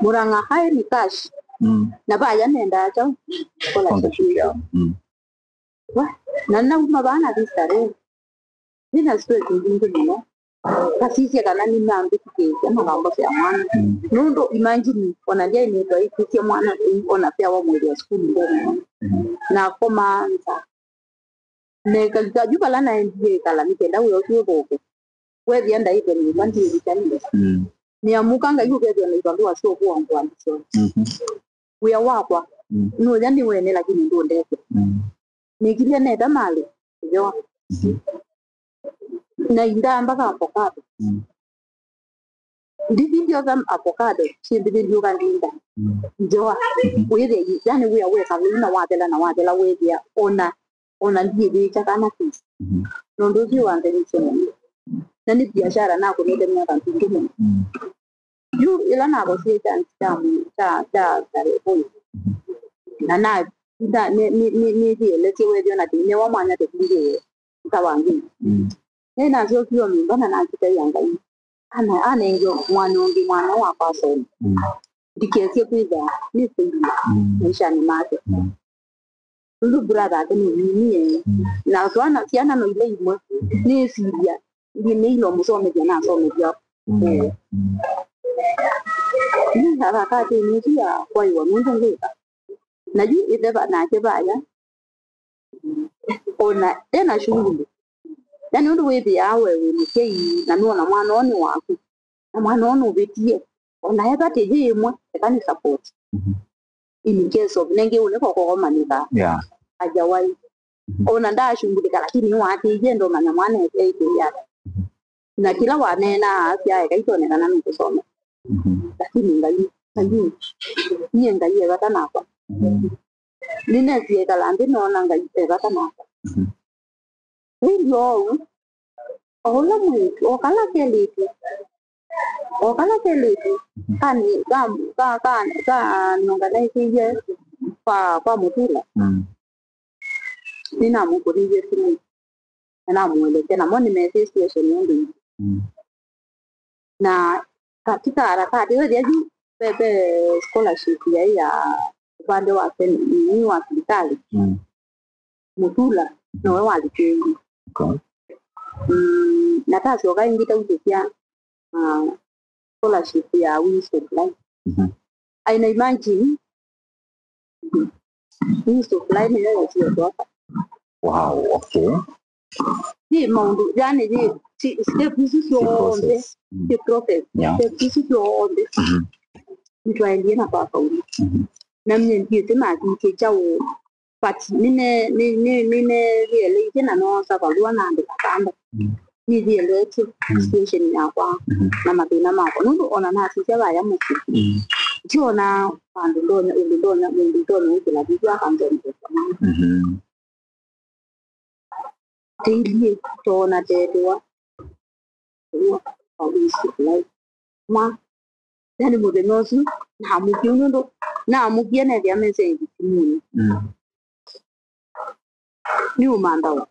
Murang'a High nĩ cash. Mm. Na vaya nendaa kyaũ? Scholarship. Scholarship yao. Mm. Wa, na nauma vaa nathi Starehe. Ndina stress mbingĩ mũno. Ngasisya kana nĩmambĩtĩkĩĩsya magambo sya mwana. Mm. Nũndũ imagine, ona ndyaĩ nĩtwaĩkĩsya mwana, ona fare wa mwĩthĩa sukulu ndyaĩ. Mm. Nakomaa nza. Nekalika yu vala naendie ĩkala nĩ kenda wĩa ũsu ũthũke. Wethĩa ndaĩte nyũmba ndyĩvika nĩ. Mm. Nĩamũka Ngai ũkethĩa na ivalũa syokuwa ngwandĩsyo. Mhm. Wĩa wakwa, mm, nũya nĩ wene lakini ndũndethya. Mm. Nĩkilye neta malĩ, yo. Mhm. Na indamba ka avocado. Mm. Ndithi ndyosa avocado, syĩmbĩthĩ ndiũka ndinda. Mm. Njoa. Mhm. Wĩthĩa, yani wĩa weka vau na wathela na wathela wĩthĩa ona, ona ndiĩvĩkya kana fees. Mhm. Nũndũ ũsu wanthenyisye mũno. Na nĩ biashara nakũnĩte myaka mingĩ mũno. Mm. Yu ĩla nakosie chance kya mũ-, kya, kya, kya Reboi. Mhm. Na na, na, nĩ, nĩ, nĩ, nĩthielesye wethĩa na tĩnewa mwanya tũkindĩwe nkawangi. Mm. Nĩnasyokie o nyũmba na nakitaĩa Ngai. Ana, anenge mwana ũngĩ, mwana wakwa asome. Mm. Ndikesye kwĩthĩa nĩ failure, mm, maishanĩ make. Mm. Nũndũ brother ake nĩ mũnini. Mm. Na twana, syana no ila imwe. Mm. Nĩsilya, nĩ, nĩ ilo mũsomethya nasomethya. Mm. Eh. Mm. Nĩ akakatĩnĩ ĩsu ya kwaĩwa nũndũ ngwĩka. Na yu ĩthe va-, nake vaya, ona ena shughuli. Yani ũndũ wĩthĩaa we wĩ mũsyai na nũona mwana ũũ nĩ waku, na mwana ũũ nũvĩtie, ona ethwa ti yĩ ĩmwe, eka nĩ support. Mhm. In case of, nenge ũnĩ koko komanĩka. Yeah. Otherwise, mhm, ona ndaashughulika, lakini nĩwatĩie ndomanya mwana eĩkĩĩa. Mhm. Na kĩla waneenaa asya eka itonekana nũkũsoma. Mhm. Lakini Ngai, Ngai, nyie Ngai e vata nakwa. Mhm. Nĩnesie ĩkala nthĩ noona Ngai e vata nakwa. Mhm. Ĩndĩ oou, o ũla mwĩĩtu, o kala kelĩtu, o kala kelĩtu, mhm, kani, ka, ka, ka, kanyonganaĩkĩie kwa, kwa Mũtula. Mm. Nĩnamũkũnĩie simũ na namũelesya, namo nĩmesĩ situation nũndũ ĩngĩ. Mm. Na katika harakati, wethĩa yu ve, ve scholarship yaĩ ya ũvande wa sen-, nini wa silikalĩ. Mm. Mũtula nowe walĩkĩĩie. Okay. Mm, na tasyoka ĩngĩ tausũkya, ah, scholarship ya Wings of Life. Mhm. Aina imagine Wings of Life nĩyo yatie kwaka. Wow, okay. Yĩ maũndũ, yani, yĩ, si, step isu syonthe, process. Mm. Yĩ process. Yeah. Step isu syonthe. Mhm. Nĩtwaendie na kwa kauli. Mhm. Na mie ndiĩte mathikĩ kyaũ, but nĩne-, nĩ-, nĩ-, nĩneeleĩte na noosa valũa na andĩka kanda. Mm. Nĩthieleetye, mm, situation yakwa, mhm, na mathĩna makwa. Nũndũ ona nasisya vaya mũsyĩ. Mm. Ndiona vandũ ndonya, ũndũ ndonya, mũndũ ndonya ũkĩla vivi akanzonzesya mwana. Mhm. Tĩilyĩ toona tetewa. Ũu wa Wings of Life. Mwa, yani mũthenya ũsu, namũkie nũndũ, namũkie nethĩa message simũnĩ. Mm. Nĩũmanthawa.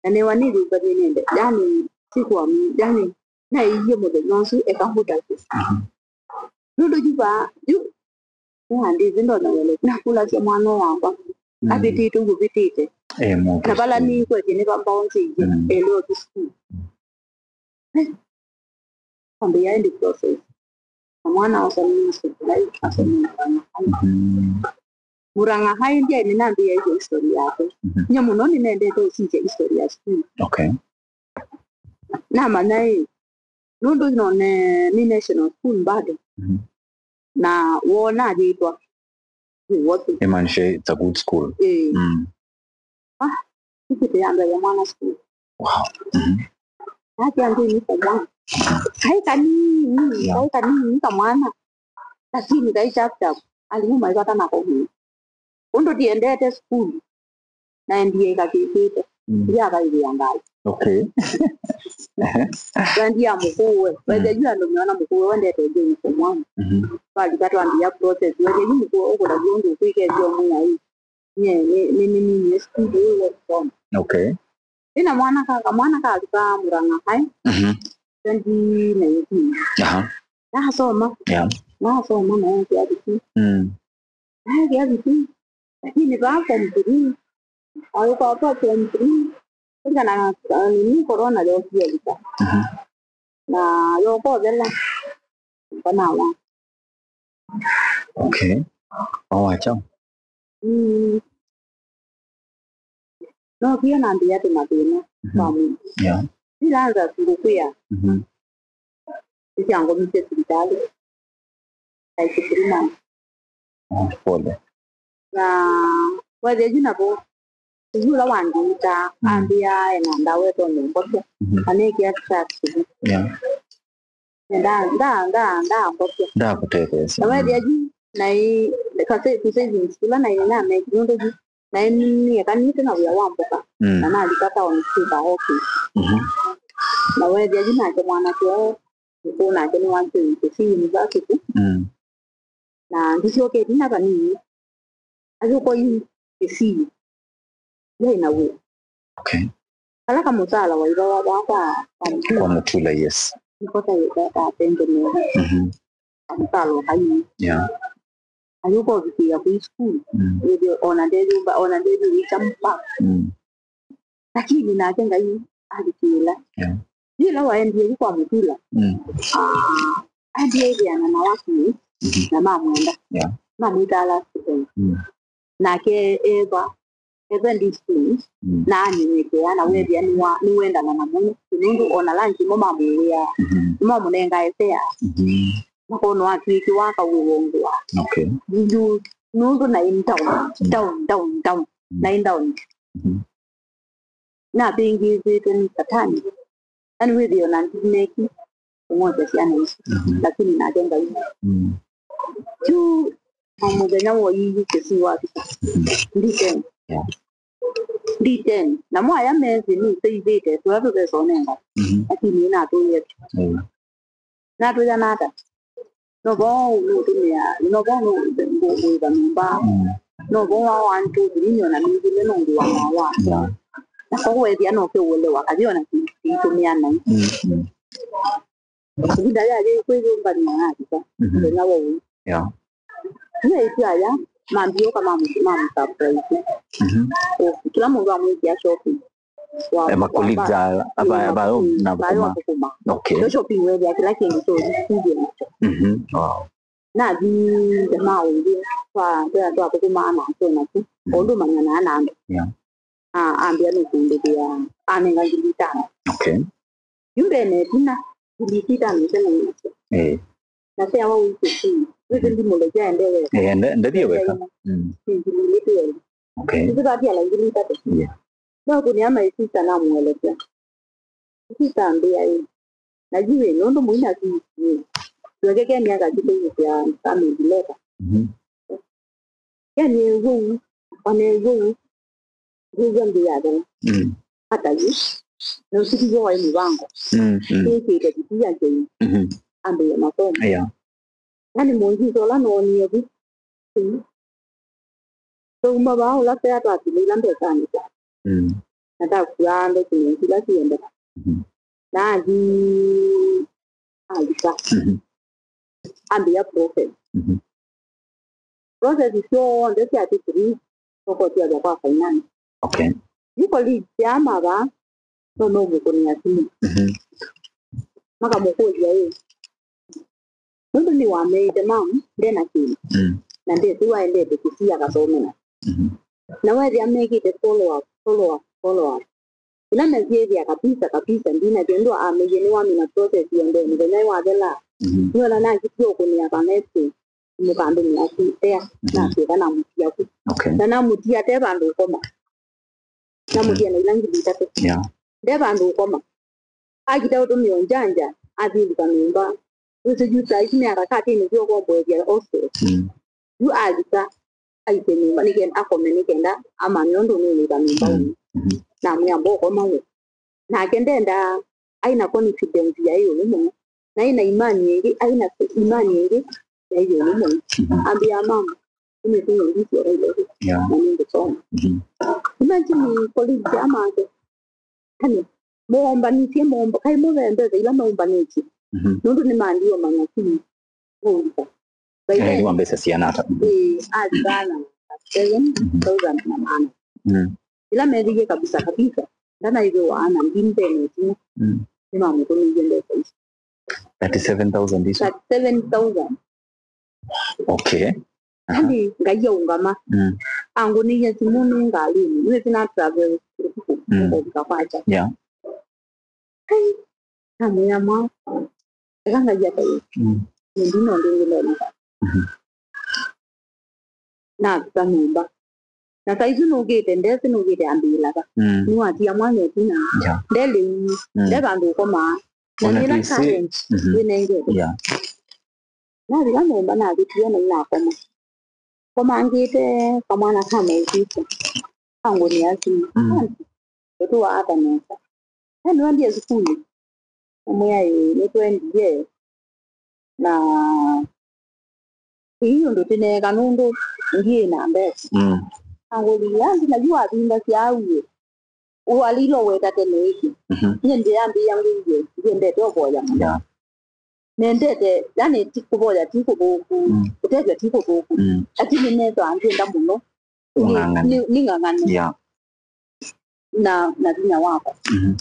Na newa nĩthũkanie nende. Yani, sikwami, yani, naĩie mũthenya ũsu, eka ngũtavye. Mhm. Nũndũ yu vaa, yu, nĩwandĩte ndonya wele. Nakũlasya mwana wakwa, mm, avĩtĩte ũu ũvĩtĩte. Eh, na vala nĩkwetye nĩ vambaonzĩie, mm, elewa tu sukulu. Eh, ambĩĩa ĩndĩ process. Na mwana asomie Murang'a High, asomie Murang'a High. Mhm. Murang'a High ndiaĩ nĩnambĩĩa ĩyo history yake. Mhm. Nye mũno nĩnendete ũsisya history ya sukulu. Okay. Namanya ĩ, nũndũ none nĩ national school bado. Mhm. Na wona yĩtwa Nĩ woti. Imaanisha it's a good school. Ĩĩ. Mm. Ah, ĩkĩte yambĩĩa mwana school. Wow. Mhm. Nake angĩ nĩ form one. Kaĩ kanini, yeah, kaĩ kanini kamwana. Lakini kaĩ chap chap. Alimũ maivata nako mũno. Ũndũ ndiendete school. Na N D A kakĩkĩte. Mm. Ndiakaĩthĩa ngai. Okay. Wendi ya mũkũwe. Mm. Wethĩa yu andũ meona mũkũwe wendete ngai form one. Mhm. Twalika twambĩĩa process. Wethĩa yu mũkũwe ũkũlaw'a ũndũ ũkwĩka ĩthyo mwĩai. Nye, nĩ, nĩ, nĩ, nĩ, nĩ studio ĩyo ĩsoma. Okay. Ĩna mwana ka, kamwana kalika Murang'a High. Mhm. Twenty nineteen. Aha. Nasoma. Yeah. Nasoma na yake abiki. Mm. Naĩthĩa vitu, lakini vaa form three, ayũka kwa form three, kũlingana na, na nini corona yokie lika. Mhm. Na yokothela, mbanawa. Okay. Wawa kyaũ? Mm. Nokie nambĩĩa tũmathĩna, mhm, kwa mwĩĩ. Yeah. Ĩla nza ngũkwĩa. Mhm. Nĩsyangomisye sivitalĩ. Like three months. Oh, pole. Na wethĩa yu navo, yu ũla wandiitaa, mm, ambĩa ena ndawa ĩtonya ũmbokya. Mhm. Na nĩkĩa track. Yeah. Nda, nda, nda, ndambokya. Ndakũtetheesya. Na wethĩa yu, naĩ, kase-, savings ila naĩ nameki, nũndũ yu, naĩ nĩekanĩte na wĩa wa mboka. Mm. Na nalika taoni kwĩka okay. Mhm. Na wethĩa yu nake mwanake ũũ, mũkũũ nake nĩwakĩie Kisii University. Mm. Na ndisyoketie na vanini. Ayũka yu Kisii. Yaĩ na wĩa. Okay. Kala kamũsala wa iva wa, wa kwa, kwa Mũtula. Kwa Mũtula, yes. Nĩko kaĩ ka, katengemea. Mhm. Kamũsala wa kaini. Yeah. Ayũka ũvikĩĩa kwĩ sukulu. Mm. Wĩthĩe ona ndenyũmba, ona ndenyũmba. Mm. Lakini nake Ngai alikĩĩla. Yeah. Yĩla waendie yu kwa Mũtula. Mm. Ah, aendie ĩthĩana na wakili, mhm, na mamwenda. Yeah. Mamwĩta last friend. Mm. Nake eva, eva discipline, mm, na anyenyekea, na wethĩa nĩwa-, nĩwendana namo. Nũndũ ona lunch mo mamũĩa, mhm, nĩmamũnengae fare. Mhm. Makono atwĩkĩwa akawĩwongũa. Okay. Ndu-, nũndũ naĩ down, mm, down, down, down. Mm. Naĩ down. Mhm. Navĩngĩĩthĩtwe nĩ Satani. Yaani wĩthĩe ona ndineki kũng'otha syana isu, mhm, lakini nake Ngai. Mm. Yu o mũthenya wa ũithi Kisii wavika. Mhm. Ndi ten. Yeah. Ndi ten. Namo aya methĩ nĩseivĩte tũla tũvesonenga. Mhm. Lakini nĩnatũie. Mm. Natwĩana ata? No vau nũtũmĩa, no vau nũkũĩva nyũmba. Mm. No vo wa one, two, three, nĩ ona mĩthile nũndũ wa mawa. Yeah. Na koguo ethĩa no kĩũelewa, kathi ona kĩitũmĩa nai. Mm, mm. Ĩvinda ya yĩ kwĩyũmbany'a na Alisa, mhm, mũthenya wa ũu. Yeah. Nĩ ĩtu aya, mambie ũka mamu-, mamu surprise. Mhm. Kĩla mũndũ amwĩkĩa shopping. Wa, eh, ma colleagues wa, a, aba, mm, aba, mm, na aba kũkũma. Kũkũma. Okay. Yo shopping wethĩa kĩla kĩndũ kyo experience. Mhm. Wow. Nathi jamaa ũngĩ, twa, twa, twakũkũmaa nake naku. Mhm. Ũndũ manyanaa na andũ. Yeah. Ah, ambĩa nũkũndĩthĩa, anenga ngili itano. Okay. Yu mbene ĩtina, ngili itano ite na nacio. Eh. Na sea wa wiki tu. Wiki ndimũleja ende weka. Eh, nde-, ndethie weka. Mm. Ngili ile tu. Okay. Sisi bati ala ngili itatu. Yeah. No kũnĩa my sister namũelekya. Sister ambĩa ĩ. Na yu ĩ, nũndũ mũina sisi ĩ. Tweke Kenya akatũteithia family letter. Mhm. Kenya ĩ ũu, ona ĩ ũu. Ngĩw'a nthĩ yathela. Mm. Ata yu? Na ũsiku w'o waĩ mũvango. Mm, mm. Nĩĩkĩĩte vitia Ngai. Mhm. Ambĩĩa masomo. Yeah. Yaani mũnzito ũla noonie vu. Mm. Twauma vaa ũla sea twatũmĩila mbesanĩ sya. Mm. Na takuaa documents ila siendeka. Mhm. Na athi Alisa. Mhm. Ambĩĩa process. Mhm. Process syonthe sya degree, tũkotwethya kwa finance. Okay. Yu colleague sya mava, no meũmũkũnĩa simũ. Mhm. Makamũkũlya ĩ, nũndũ nĩwameĩte mamu, nde na kĩndũ. Mm. Na ndesĩ waendete kĩsii akathomea. Mhm. Na wethĩa mekĩte follow up, follow up, follow up. Ĩla mesyĩthĩa kabisa, kabisa, ndina kĩndũ amĩie nĩwamina process yonthe, mũthenya wathela. Mhm. Nĩona nakĩtie ũkũnĩa kana ĩsĩ mũkandũmĩa kĩtea, mhm, nasyoka namũtia ku. Okay. Na namũtia te vandũ ũkoma. Namũtia na ila ngili itatũ. Yeah. Nde vandũ ũkoma. Akita ũtũmĩo njanja, athyũlũka nyũmba. Wĩsĩ yu saa ici nĩ aka katĩnĩ syo kwomboethya hostel. Mm. Yu alika, aisye nyũmba nĩkenda akome, nĩkenda amanye ũndũ nũnĩka nyũmba. Mm. Ũu. Mhm. Namwĩa mbokoma we. Nake ndendaa, aĩ na confidence ya ĩũlũ mũno. Na aĩ na imani ĩngĩ, aĩ na imani ĩngĩ ya ĩũlũ mũno. Mhm. Ambĩa mama, nĩmĩtũmĩa ndisyo Nairobi. Yeah. Na nĩngũsoma. Mhm. Imagine colleague ya make. Yaani, moombanisye, moomba-, kaĩ mũve mbesa ila maũmbanĩtye. Mhm. Nũndũ nĩmandiwe manya kĩu kũlika. Eh, nĩ wa mbesa siana ata? Mhm. Ĩĩ, alika na seven thousand na maana. Mm. Ila methĩie kabisa kabisa, ndanaĩthĩwa ana mbili mbene tu. Mm. Nĩmamũtũmĩie mbesa isu. Thirty-seven thousand isu? Thirty-seven thousand. Okay. Aha. Yaani, Ngai aũngama. Mm. Angũnĩie simũ nĩ ngalĩnĩ. Nĩwĩsĩ na travel ũtukũ, mm, ngũvika kwakya. Yeah. Ai, namwĩa mwa, eka Ngai akai. Mm. Nĩndi nũndũ ũngĩ ndoneka. Mhm. Navika nyũmba. Na saa isu nũkĩte, ndesĩ nũkĩte ambĩĩla va. Mm. Nĩwatia mwana ĩtina. Yeah. Nde lĩu. Mm. Nde vandũ ũkomaa. Na ona nĩla twĩsĩ, challenge, mhm, wĩnengete. Yeah. Navika nyũmba, navĩtie na inakoma. Komangĩte kamwana ka my sister. Angũnĩa simũ. Mm. Auntie, ũtũwaa ata nesa? Yaani wendie sukulu? Namwĩa ĩĩ, nĩtwendie. Na ĩĩ ũndũ tĩneeka nũndũ ndiĩ na mbesa. Mm. Angũlilye, auntie, na yu wavindasya au ĩ? Walilwe weta tene ĩkĩ. Mhm. Nyie ndĩambĩĩa ngũie, ndiendete ũvoya mũno. Yeah. Nendete, yani, ti kũvoya ti kũthũku, mm, kũtethya ti kũthũku. Mm. Lakini nĩnethĩawa ngĩenda mũno. Ũng'ang'ane. Nĩ, nĩ, nĩng'ang'ane. Yeah. Na, na vinya wakwa. Mhm.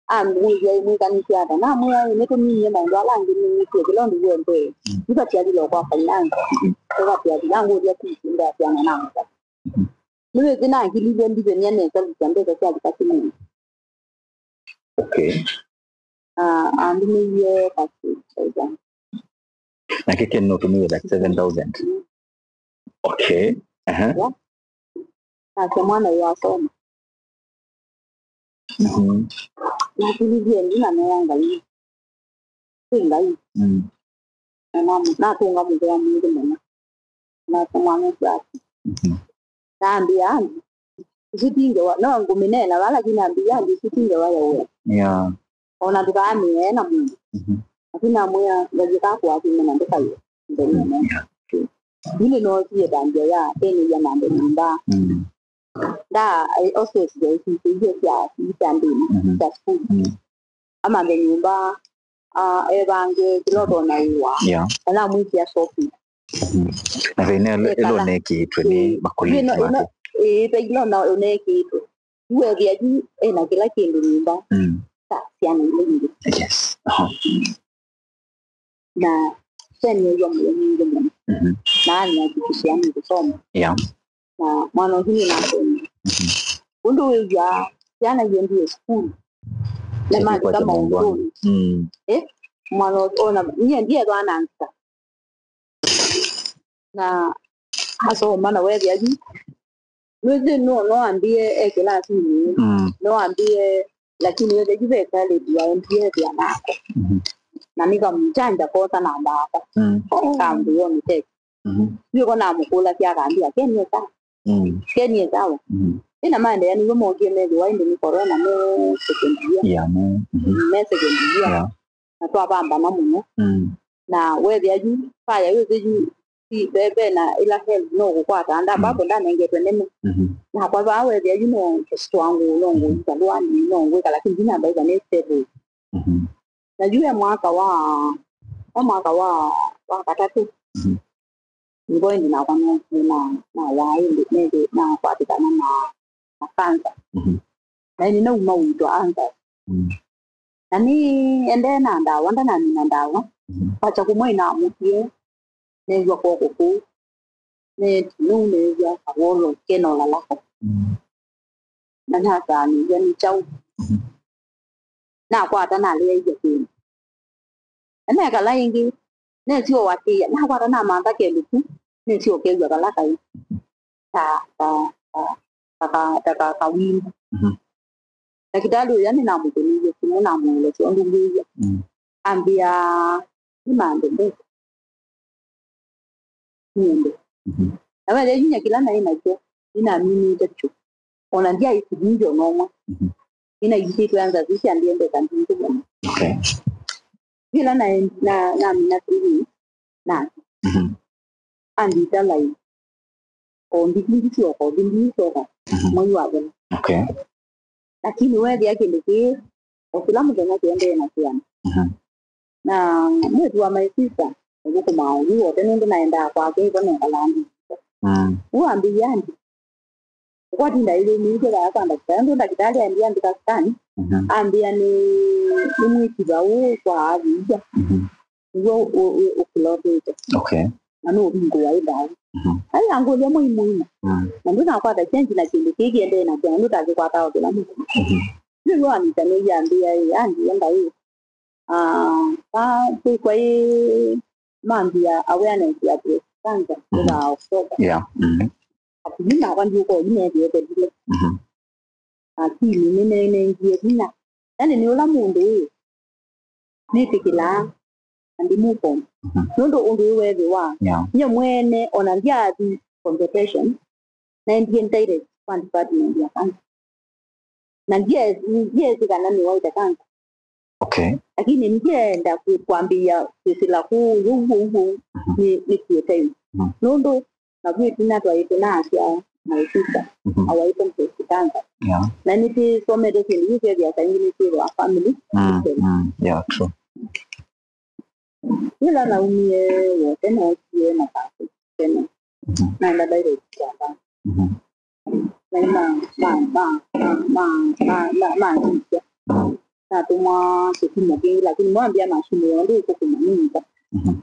Ambũlya, "Mwĩkanĩsye ata?" Namwĩa, "Ĩ, nĩtũminie maũndũ ala angĩ nĩnĩkie kĩla ũndũ w'onthe." Mm. Nĩvatyathile kwa finance. Mhm. Tũvatyathi, angũlya fees, ndasyana na mũka. Mhm. Nĩwĩsĩ nakililye ndithenia nesa visa mbesa syalika simũnĩ. Okay. Ah, andũmĩie thirty-seven thousand. Nake Ken nũtũmĩie thirty-seven thousand. Mm. Okay. Aha. Yeah. Nake mwana yu asoma. Mhm. Nakililye ndu na nea Ngai. Kwĩ Ngai. Mm. Na namu-, natũnga mũvea mwingĩ mũno. Nake mwana ũsu athi. Mhm. Nambĩa, "Andi, isu ti ngewa." No ngũmĩneena vala, lakini ambĩa, "Andi, isu ti ngewa ya ũe." Yeah. Ona ndũkaamĩee na mũndũ. Mhm. Lakini namwĩa, "Ngai akakũathime na ndũkaĩe." Ngai, mhm, amwĩa. Yeah. Yu nĩnoosie ĩtambya ya kenĩia mambe nyũmba. Mm. Nda, eh, hostels ya isu isu sya, sya ndĩni, mhm, sya sukulu. Mm. Amanthe nyũmba, ah, evange kĩla ũtonya ũa. Yeah. Kana amwĩkĩa shopping. Mhm. Na thĩna ĩla, ĩla ũnekĩtwe nĩ, ĩĩ, makũlĩki ĩno, ĩno, make. Ĩĩ, ĩla ũna-, ũnekĩtwe. Yu wethĩa yu ena kĩla kĩndũ nyũmba. Mm. Ta syana ila ingĩ. Yes. Aha. Na syana iwa mũyo mwingĩ mũno. Mhm. Na anĩakikishĩa nĩ kũsoma. Yeah. Na mwana ũsu nĩnasomie. Mhm. Ũndũ wĩw'aa syana iendie sukulu. Na maandĩka maũndũnĩ. Mm. Eh? Mwana ũsu, ona, nyie ndiethwa na nzika. Na asoma na wethĩa yu. Nĩwĩsĩ no, no ambie e kĩlasinĩ. Mm. No ambie, lakini wethĩa yu ve kalĩtu waendie ethĩa nako. Mhm. Na nĩkamũkyanja kosa na mbaka. Mm. Kambu yoniteke. Mhm. Nĩko namũkũlasya akambia, "Kenie sawa?" Mm. "Kenie sawa?" Mm. Ĩna maendeea nĩw'o mokie methĩwa ĩndĩ nĩ corona me second year. Yeah, me, mhm. Me second year. Yeah. Na twavambana mũno. Mm. Na wethĩa yu, faya wĩsĩ yu, si, ve, ve na ĩla health no kũkwata. Nda, mm, babo ndanengetwe nene. Mhm. Nakwa vaa wethĩa yu no kũsitwa ngũũ, no ngũũ, mm, ikalwani, no ngwĩka, lakini ndinamba ĩka nĩ stable. Mhm. Na yu e mwaka wa, e mwaka wa, wa katatũ. Mhm. Nĩvo ĩndĩ nakwa no, na, nawaa ĩndĩ, nĩndĩ nakwatĩkana na, na cancer. Mhm. Na ĩndĩ nauma ũitwa cancer. Mhm. Na nĩendee na ndawa, ndanamina ndawa. Mhm. Kwakya kũmwe inamũkie, neew'a kw'oko kũu. Nĩ, nũu neew'a kawolo kena ũlalako. Mm. Na nasaanĩw'a nĩ kyaũ. Mhm. Nakwata naleaĩw'a kĩndũ. Na nekala ĩngĩ, nesyoowatĩĩa, nakwata namantha kelĩ ku, nesyookew'a kala kaĩ. Ta, ta, ta, ta, ka, ta ka, kawimbu. Mhm. Ndakĩtalĩ ũya nĩnamũkũnĩie simũ, namũelesya ũndũ ngwĩw'a. Mm. Ambĩa, "Nĩ mande mbesa." Nĩende. Mhm. Na wethĩa inya kĩla naĩ nakyo, nĩnaminĩte vyũ. Ona ndyaĩ silingi ona ũmwe. Mhm. Nĩnaisĩtwe anza sisya ndĩendeka mbingĩ mũno. Okay. Ĩla na, na, namina silingi, na, mhm, andita laini. O mbili mbili syoka, o mbili mbili syoka, mhm, mwei wathela. Okay. Lakini weethĩa kĩndũ kĩĩ, o kĩla mũthenya kĩendee na kwĩana. Mhm. Na mwĩĩtu wa my sister, ũthũkũmaa yu wote nũndũ naendaa kwake, ĩvo nekalaa ndi. Mm. Yu ambĩie andi, ũkwatinda ĩlĩ mĩisyo vaya kwa ndakĩtalĩ, nũndũ ndakĩtalĩ aendie ambĩka scan, mhm, ambĩa nĩ, nĩ mwĩkiva ũũ kwa aviia. Mhm. Nĩw'o ũ-, ũ-, ũkĩlotete. Okay. Na nũvingũwa ĩ ndawa. Mhm. Ai angũlya mwai mũima. Mm. Na ndũnakwata kyenji na kĩndũ kĩĩ kĩendee na kĩana, ndũtakĩkwataa o kĩla mũthenya. Mhm. Nĩw'o anita nĩyambĩa ĩ, andienda ĩ. Ah, ah, kwĩkwa ĩ mambia awareness ya breast cancer, mm, ĩla October. Yeah. Mm. Akumi nakwa ndiũkoo yu methĩe tethile. Mhm. Akili nĩnenengie vinya. Yani nĩ ũla mũndũ ũyũ nĩtĩkĩlaa na ndimũkomba. Mhm. Nũndũ ũndũ ũyũ weethĩwa, yeah, nye mwene ona ndyaathi consultation, naendie direct kwa department ya cancer. Na ndye-, ndyeesĩ kana nĩwaĩte cancer. Okay. Lakini ndyenda kwĩ-, kwambĩĩa kwĩsĩla kũũ ũu ũu ũu, mhm, nĩ, nĩ kĩetai. Mhm. Nũndũ na vu ĩtina twaĩ tũnaasya my sister, mhm, awaĩte breast cancer. Yeah. Na nĩtĩsomete syĩndũ isu syethĩa kaingĩ nĩsyĩthĩwa family, mm, history. Mm, yeah, true. Yĩla naumie wote nookie na passport tene. Mhm. Naenda direct Japan. Mhm. Na ma, ma, ma, ma, ma, ma, ma, ma, mhm, natũmwa kĩsimo kĩngĩ, lakini mwambia mashini yonthe ĩkũkũma nĩnza. Mhm.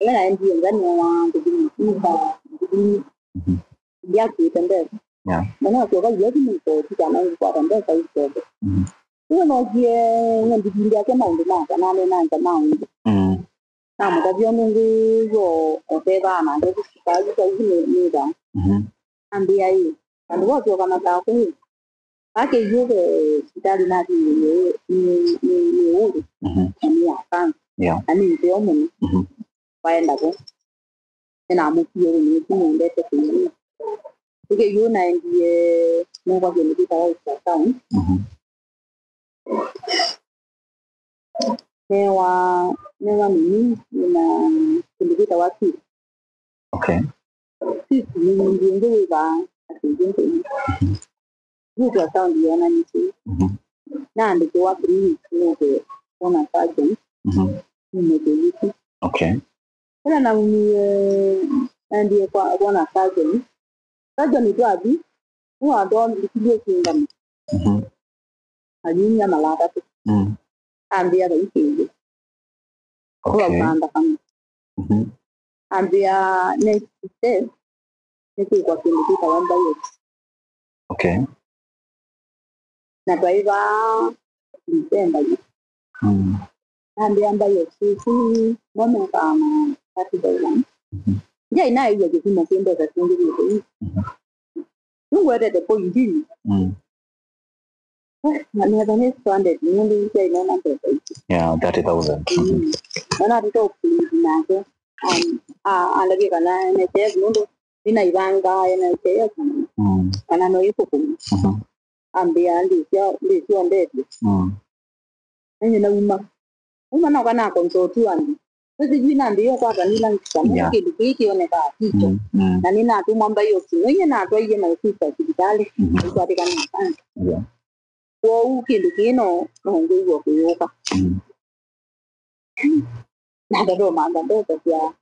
Ĩla naendie nza nĩoa ngũthini, nĩka ngũthini. Mhm. Ndiakuĩte mbesa. Yeah. Na nasyoka ioti nĩkoti kana ngũkwata mbesa isoke. Mhm. Ĩyo nokie ng'endithindĩ ake maũndũ makwa, nanena nza maũndũ. Mm. Namũtavya ũndũ ngwĩw'a ũtethana ndevu sikalika isu nĩ, nĩtha. Mhm. Ambĩa ĩ, andũ vosyoka mathakũ ĩ, akĩiũke sivitalĩ nathi nĩ, nĩ, nĩ, nĩ ũndũ, mhm, na nĩ ya kansa. Yeah. Na nĩ nzeo mũno. Mhm. Waenda vo. Nĩnamũkie ũndũ nĩkĩ nĩendete kũimina. Ĩkĩ yu naendie nũkwa kĩndũ kĩtawa ultrasound. Mhm. Newa, newa nini, nĩna kĩndũ kĩtawa tube. Okay. Sisi nĩ ĩngĩ wĩ vaa, ati ĩngĩ nĩ. Youth ultrasound yonanĩtye. Mhm. Naandĩkĩwa three weeks nũke kwona surgeon. Mhm. Nũke wiki. Okay. Ĩla naumie, naendie kwa, kwona surgeon. Surgeon twathi, nĩwathomithilie sindano. Mhm. Ayumya mala atatũ. Mm. Ambĩa vai kĩndũ. Okay. Ũkauma thakame. Mhm. Ambĩa next step nĩ kwĩkwa kĩndũ kĩtawa biopsy. Okay. Na twaĩ vaa December yu. Mm. Ambĩa biopsy ĩsu no mekaa na thirty thousand. Mhm. Ndyai naĩw'a kĩthimo kĩ mbesa syingĩ vyũ. Mhm. Nĩngwetete pointini. Mm. Na nĩetha nĩ stranded, nũndũ ndyai nona mbesa isu. Yeah, thirty thousand. Mm. Na natũta ũkũlĩti nake. Um, a-, andavye kana N H I F, nũndũ nĩnaivanga N H I F. Mm. Kana no ĩkũkũma. Mhm. Ambĩa ndĩsya, ndĩsya ndetye. Mm. Nanye nauma. Uma noka na consult andũ. Sijui nambĩĩe ũkwata nĩ lunch kana, yeah, kĩndũ kĩĩ kĩonekaa kicho. Mm, mm. Na nĩnatũmwa biopsy. No inye natwaie my sister sivitalĩ, mhm, aikwatĩkana na cancer. Yeah. Kwoou kĩndũ kĩĩ no, no ngwĩw'a kũyũka. Mm. Na ndatoma mbesa sya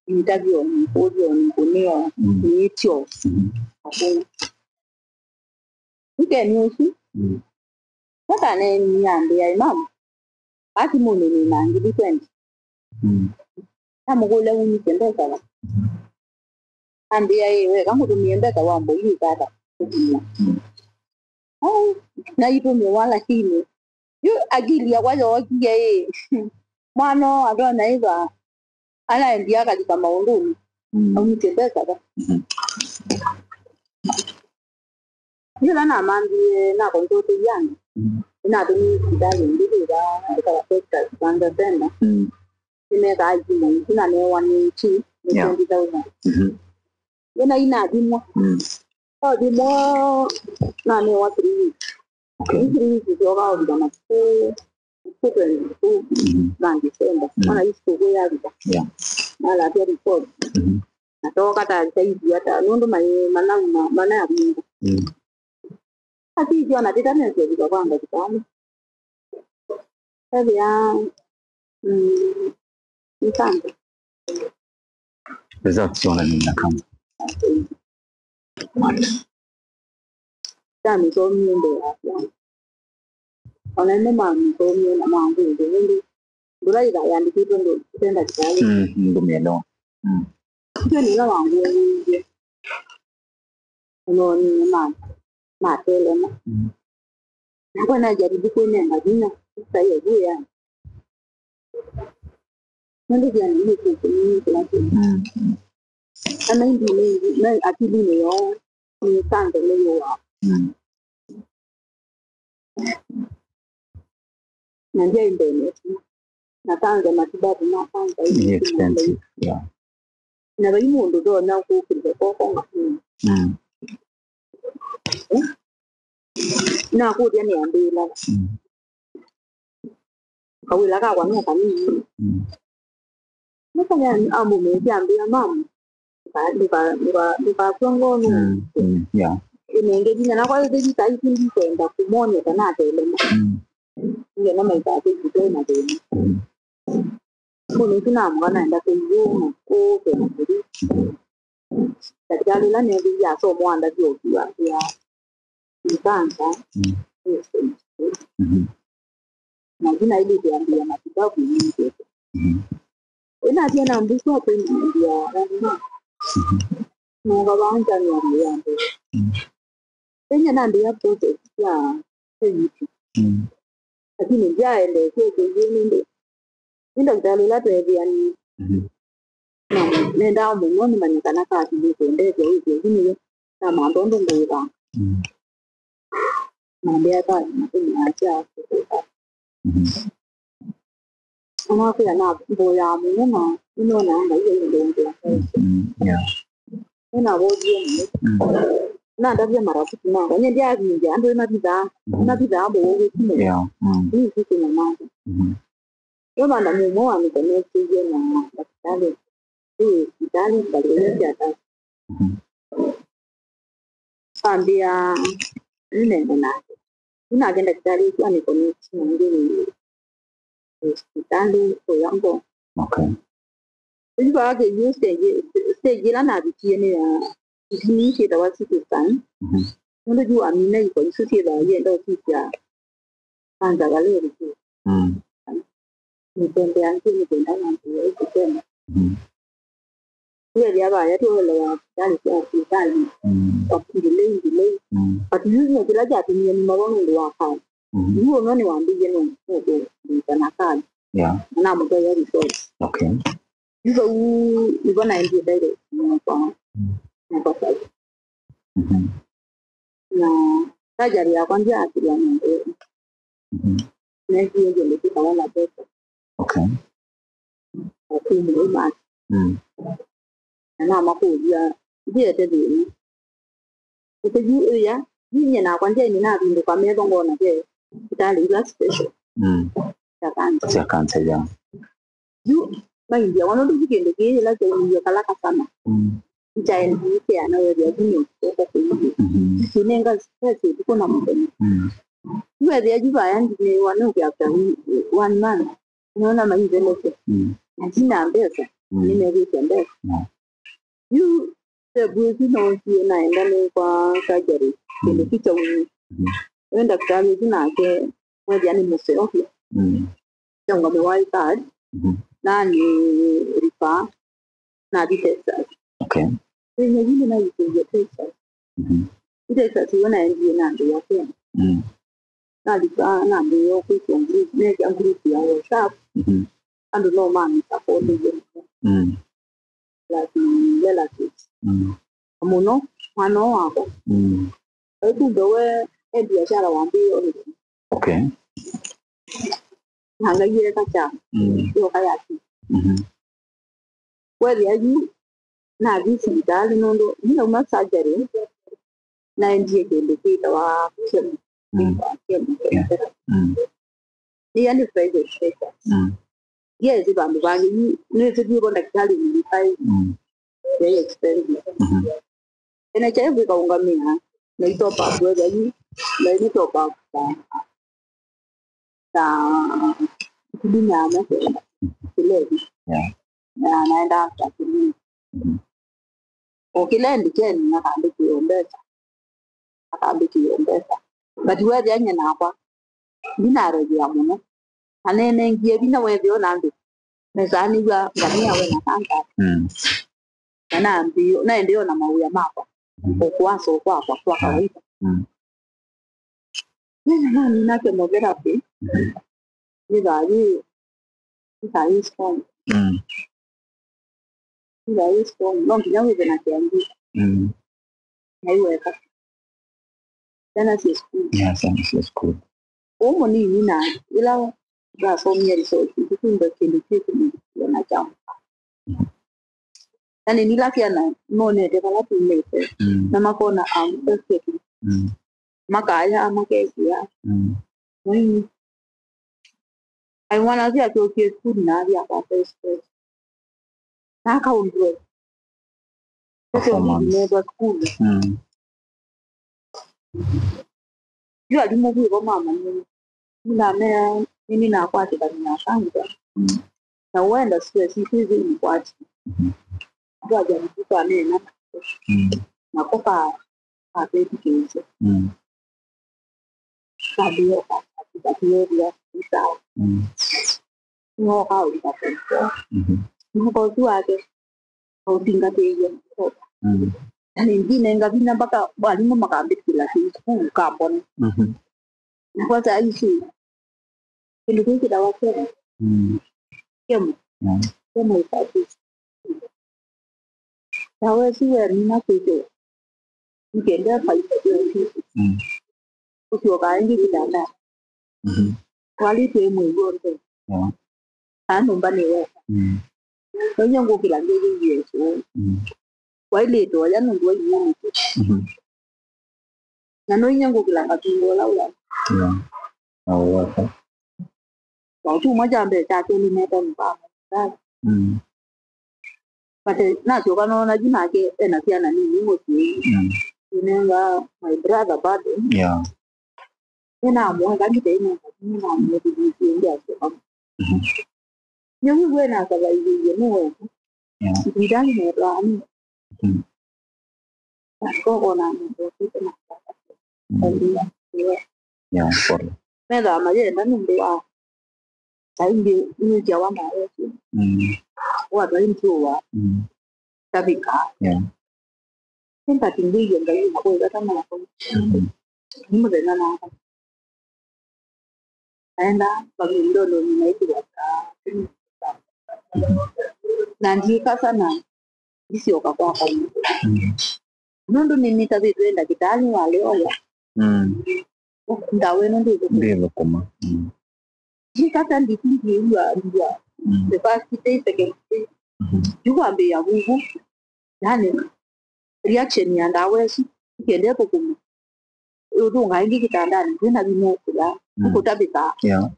interview, kũthio, kũnĩo, mm, nĩtyo. Mm. Hakuna. Weekend ũsu, mm, nakaneenie ambĩa, "Mama, asimũnĩ nĩ na ngili twenty." Mm. Namũkũlya, "Umisye mbesa va?" Mm. Ambĩa, "Ĩ, weka ngũtũmĩe mbesa wa mbũi ikata kũtumia." Mm. Ai, naitũmĩwa, lakini yu akili yakwa yookie ĩ, mwana ũũ atonya ĩthwa anaendie akalika maũndũnĩ, mm, aumisye mbesa va? Mhm. Yĩla namanthiie, nakonsultĩie andũ, mm, nĩnatũmie sivitalĩ ĩngĩ yĩva ĩtawa Texas Cancer Center. Mm. Nĩmekaa ithimo isu, nanewa nĩ two, nĩ, yeah, twenty thousand. Mhm. Ĩna inathimwa. Mm. Othimwa, nanewa three weeks. Okay. Ii three weeks syoka ovitha matukũ, matukũ twenty-two, mhm, ma December. Mm. Mana ii sikũkũ yavika. Yeah. Nalatya report. Mhm. Na tooka ta, ta ithyĩ ata, nũndũ mai, manauma, manayavunga. Mm. Atithyo na tĩtanĩsya vika kwa ndakĩtalĩ. Ethĩa, mm, nĩ cancer. Results syonany'a nĩ cancer. Ndamĩsomie mbee ya syana. Ona ĩmwe mamĩsomie na mangwĩthĩa nũndũ ndũla ĩka yandĩkĩtwe ndũ-, ndenda kĩtalĩ. Mm, ndũmĩelewa. Mm. Ndio nĩla wangũeie. Ũnoonie ma, matelema. Mm. Nakwa najaribu kwĩnenga vinya, sasa ye huya. Nũndũ vyana nĩ kĩndũ kĩnini kĩla kĩ. Mm. Kana indi nĩ, nĩ akilinĩ yoo, nĩ kando nĩ yũa. Mm. Na ndyai mbene tu. Na kwanza matibabu ma kwanza ni expensive, yeah. Na vai mũndũ ndonya kũkĩlya kwoko ngakũna. Mm. Nakũlya nĩambĩĩla. Mm. Kawĩla kakwa no kanini. Mm. Nĩkaya amũmĩĩsya ambĩa, "Mama, ndũka-, ndũka-, ndũka-, ndũkakw'a ngoo nũũ." Mm, mm, yeah. Ĩnenge vinya nakwa ĩthĩthi saa isu ndikwenda kũmonyeka natelema. Mm. Nĩkenda maikatĩkitwe na thĩna. Mm. Mũndũ ũsu namũka naenda kũiũma kũkena mũthĩ. Ndakĩtalĩ ũla neethĩie asoma andavya ũsu ambĩa, "Nĩ cancer." Mm. Mhm. Na yu naĩlĩte ambĩĩa matibabu ĩnĩkĩte. Mhm. Ĩnatia na mbusu appointment ya M M R. Mhm. Nũka vaa January ya mbee. Mm. Ĩnya nambĩĩa process sya kũnyitwa. Mm. Lakini ndyaendeesye kĩngĩ nũndũ nĩ ndakĩtalĩ ũla tweethĩanie. Mhm. Na nendaa mũno nĩmanye kana katilĩte ndethya wĩthĩa yu nĩyo namantha ũndũ ngwĩka. Mm. Nambĩa kathi na kũmwasya kũka. Mhm. Anakwĩa na mboyaa mũno na nĩnonaa Ngai aindongea. Mm, yeah. Nĩnavoyie mũno. Mm. Nandavya marafiki makwa. Nye ndyavingia andũ ĩ mavithaa. Mhm. Mavithaa mbũũ wĩsimũ. Yeah. Mm. Nĩsisĩnya mata. Mhm. Yo vanda mũmwe wa mĩkonekĩie na ndakĩtalĩ. Yu sivitalĩ ngalĩ ĩla sya Tasi. Mhm. Ambĩa nĩnene nake. Yu nake ndakĩtalĩ ũsu anĩ connect na ĩngĩ wĩ, wĩ sivitalĩ ũya Ngong. Okay. Ĩsu vaa kĩw'ũ stage, stage ĩla navikie nĩ ya, ici nĩ syĩtawa C T scan. Mhm. Nũndũ yu wamina iko isu syĩthaa ienda ũsisya kanza vala ĩlikĩte. Mm. Mĩthemba ya ngĩ mĩthemba ya ngĩ ya ĩkũtema. Mhm. Tuwethĩa vaya tuelewa sivitalĩ sya sivitalĩ. Mm. But delay, delay. Mm. But yu nĩ kĩla kyatumie nĩmavwa nũndũ wa kali. Mhm. Yu ũno nĩwambĩie nũndũ na kali. Yeah. Na namũtwaia results. Okay. Yu vau nĩvo naendie direct mũno kwa, mm, mũno kwa surgery. Mhm. Na surgery yakwa ndyaatĩĩa mũndũ. Mhm. Neekie kĩndũ kĩtawa latex. Okay. Akumũĩ maki. Mm. Na namakũlya, ndiete thĩna. Ĩkĩthi ĩya, ninyie nakwa ndyaĩ nĩnavindũka metho ngona ve sivitalĩ ila special. Mm. Sya cancer. Sya cancer, yeah. Yu maindia wana nũndũ kĩndũ kĩĩ yĩla kyaumĩie kala kasana. Mm. Nĩkyaendie kĩana wethĩa yu nĩ ũkũka kũithi. Mhm. Kĩnenga stress ũtukũ na mũthenya. Mm. Yu wethĩa yu vaya ndinĩwa nĩ ũkĩ after one month. Nĩona maithelesya. Mm. Na ndina mbesa. Mm. Nĩmevĩte mbesa. Yeah. Yu step ĩsu noosie naenda nĩ kwa surgery. Kĩndũ, mm, kĩu kyaumie. Mm. Yu ndakĩtalĩ ũsu nake wethĩa nĩ mũseo vyũ. Mm. Kyaũngamĩwa ĩ card. Mhm. Na nĩ refer nathi Texas. Okay. Ĩĩ, yu nĩnaisĩie Texas. Mhm. Ĩ Texas ĩyo naendie na andũ ya Kenya. Mm. Nalika nambĩĩa kwĩtwa group, nekĩa group ya WhatsApp. Mhm. Andũ no mamisapotĩie mũno. Mm. Plus my relatives. Mm. Na mũno mwana ũũ wakwa. Mm. Ĩkumbe we e biashara wambĩĩe online. Okay. Na ngaie eka kya. Mm. Yoka yaki. Mhm. Wethĩa yu nathi sivitalĩ nũndũ nĩnauma surgery, naendie kĩndũ kĩtawa chemo. Mm. Chemo, yeah, chemotherapy. Mm. Ĩya nĩ private sector. Mm. Yes, vandũ vangĩ yu nĩsĩtw'ĩko ndakĩtalĩ nĩlipai. Mm. Very expensive. Mhm. Ene chai vikaungamia na itop up wethĩa yu, na ini top up ta, ta ikũmi na ana kĩlĩvi. Yeah. Na naenda after kĩlĩvi. Mhm. O kĩla ndikeni nakandĩkĩwe mbesa. Akambĩkĩe mbesa. But wethĩa nye nakwa, ndinarevea mũno. Na nenengie vinya wethĩa ona andũ mesanĩw'a ngamĩa we na kanga. Mm. Na nambĩĩo, naendeeo na mawĩa makwa. Mm. O kũasa o kwakwa kwa kawaida. Mm. Nĩna namina chemotherapy. Mm. Nĩthaa yĩ, nĩthaa yĩ strong. Mm. Nĩthaa yĩ strong. No nginya wĩthe na kĩangĩ. Mm. Na iweka. Syana syĩ sukulu. Yeah, syana syĩ sukulu. Ũũ mũnini na ĩla ndasomie resource, ndikumbe kĩndũ kĩkũmũvikĩa na kya mũka. Mhm. Na nĩ nila syana monete vala tumĩte, mm, na makona I'm okay. Mm. Makaya, makesĩa. Mm. Mũini. Ai mwana asu asyokie sukulu na athi akwata stress. Na akaũndwe. Performance. Nethwa sukulu. Mm. Yu alimũ kwĩvo mamanyie. Nĩnamea nĩnĩnakwatĩkany'a na kanza. Mm. Na wenda stress isu isu imũkwati. Mhm. Twajaribu twaneena nako. Mm. Nako ka, katetĩkĩĩsye. Mm. Kambĩĩa ũkatĩkatĩethĩa isawa. Mm. Nĩwoka ũlikatĩkwa. Mhm. Mwaka ũsu wake, ũsingatĩĩe. Mm. Na nĩndinenga vinya mpaka alimũ makambĩkĩla kĩu sukulu kambone. Mhm. Na kwanza isu, kĩndũ kĩu kĩtawa kemo. Mm. Kemo. Yeah. Kemo is a disease. Na wesi wemina kwĩthĩwa nĩkenda faida yosi. Mm. Ũsyoka ĩngĩ kitanda. Mhm. Walĩtwe mwei w'onthe. Yeah. Aa nyũmba nĩ weka. Mm. Noinya ngũkĩla ngĩyĩie ĩsũũ. Mm. Wailĩte oya nũndũ wa immunity. Mhm. Na noinya ngũkĩla ngatunga ũla wĩa. Yeah. Na weka. Kwa kyumwa kya mbee kya kelĩ neta nyũmba. Mm. Ate nasyoka noona yu nake ena syana nini mũsyĩ. Mm. Inenga my brother bado. Yeah. Nĩnamũeka ngitei nenda nĩnamwĩthĩthĩtie ndyasyoka. Mhm. Nĩwĩw'e nasavaivĩie nĩ weka. Yeah. Nditali netwaani. Mhm. Nakokona mũndũ ũkĩte na Mm. Yeah, pole. Methaa mayenda nũndũ wa kaingĩ nĩkyawa mawesu. Mm. Watwaĩ ntuwa. Mm. Tavika. Yeah. Sympathy ngĩie Ngai na kwĩweta makoni. Mm. Nĩ mũthenya naka. Aenda vamindononi na ĩtuwa saa. Mm. Na ndiĩka sana ndisyoka kwakwa. Mm. Nũndũ nĩnĩtavĩtwe ndakĩtalĩ wa leo ya. Mm. Ndawa ĩno ndĩthũkũma. Ndĩthũkũma. Mm. Ndikata ndĩthi ndiĩw'a ndua. Mm. The first day, second day. Mhm. Yu kwambĩĩa vuvu. Yani, reaction ya ndawa ĩsu, ikendee thũkũma. Ũthũnga ĩngĩ kĩtandanĩ, twĩna vinya ũkũya, Mm. ũkũtavĩka. Yeah.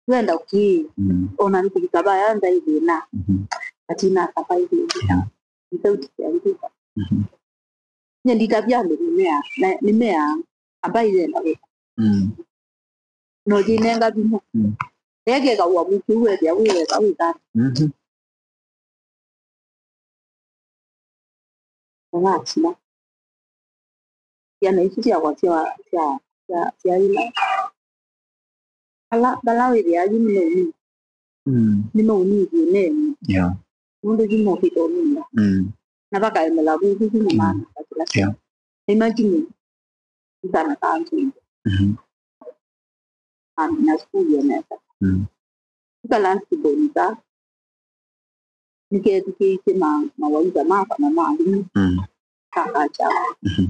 Twenda ũkĩĩ, Mm. ona nĩkũvika vaya ndaĩ thĩna. Mhm. Atina survive. Yeah. Without care. Mhm. Nye nditavya andũ nĩmea, na nĩmea, ambai yenda wĩka. Mm. No yĩnenga vinya. Mm. Ekeka ũamuzi ũu wethĩa wĩ weka wĩthana. Mhm. Na natina. Syana isu syakwa sya, sya, sya, sya ila. Ala, vala wĩthĩa yu nĩ maunini. Mm. Nĩ maunini nene. Yeah. Nũndũ yu mokĩte ũnini. Mm. Na vakaemela vuvu yu nĩ Mm. maana kĩla. Yeah. Imagine. Kana kanzu. Mhm. Amina sukulu ya nesa. Mm. Ika last born ka. Nĩkethukĩĩsye ma, mawaitha makwa na ma alimũ. Mm. Kakacha. Mhm.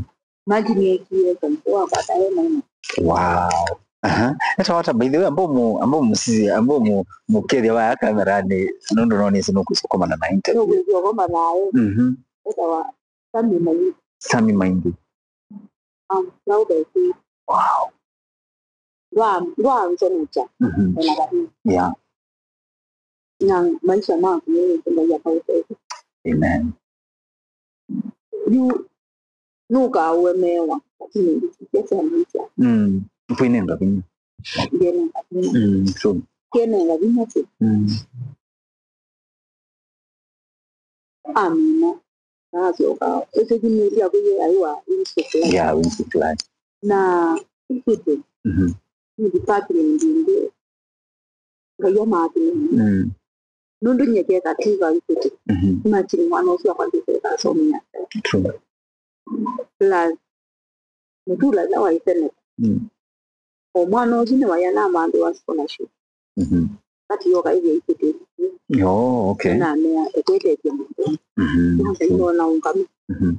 Imagine ekie kwa mkuu wa baadaye na ina. Wow. Aha. Eta wata, by the way, ambao mu, ambao musisi, ambao mu, mukethia wa kamera ni nundu no nisi nukusukumana na interview. Nukusukumana naye. Mhm. Eta wa Sami Maindi. Sami Maindi. I'm proud of you. Wow. Ndwa-, ndwanzonekya Mhm. ona vanini. Yeah. Na maisha maku nĩwĩkĩlaia kaũtethyo. Amen. Yu nũkaũemeewa, lakini ndisikia sya maisha. Mm. Kwĩnenga vinya. Ndĩnenga vinya. Mm, true. Kĩnenga vinya tu. Mm. Amina. Nasyoka. Ĩsĩkimĩlya kũyĩ aiwa Wincy Clark. Yeah, Wincy Clark. Na Equity Mhm. nĩ department ĩngĩ. Ngai amathime. Mm. Nũndũ nyekeka tiva Equity. Mhm. Imagine mwana ũsu akwa ndĩkeka asomea. True. Plus, mũtula ĩla waĩ Senate. Mm. O mwana ũsu nĩwaĩ anamanthiwa scholarship. Mhm. Kati yoka ĩthĩa Equity. Oh, okay. Namea, ekwetetye mũndũ. Mhm. Ngai nona ũngama. Mhm.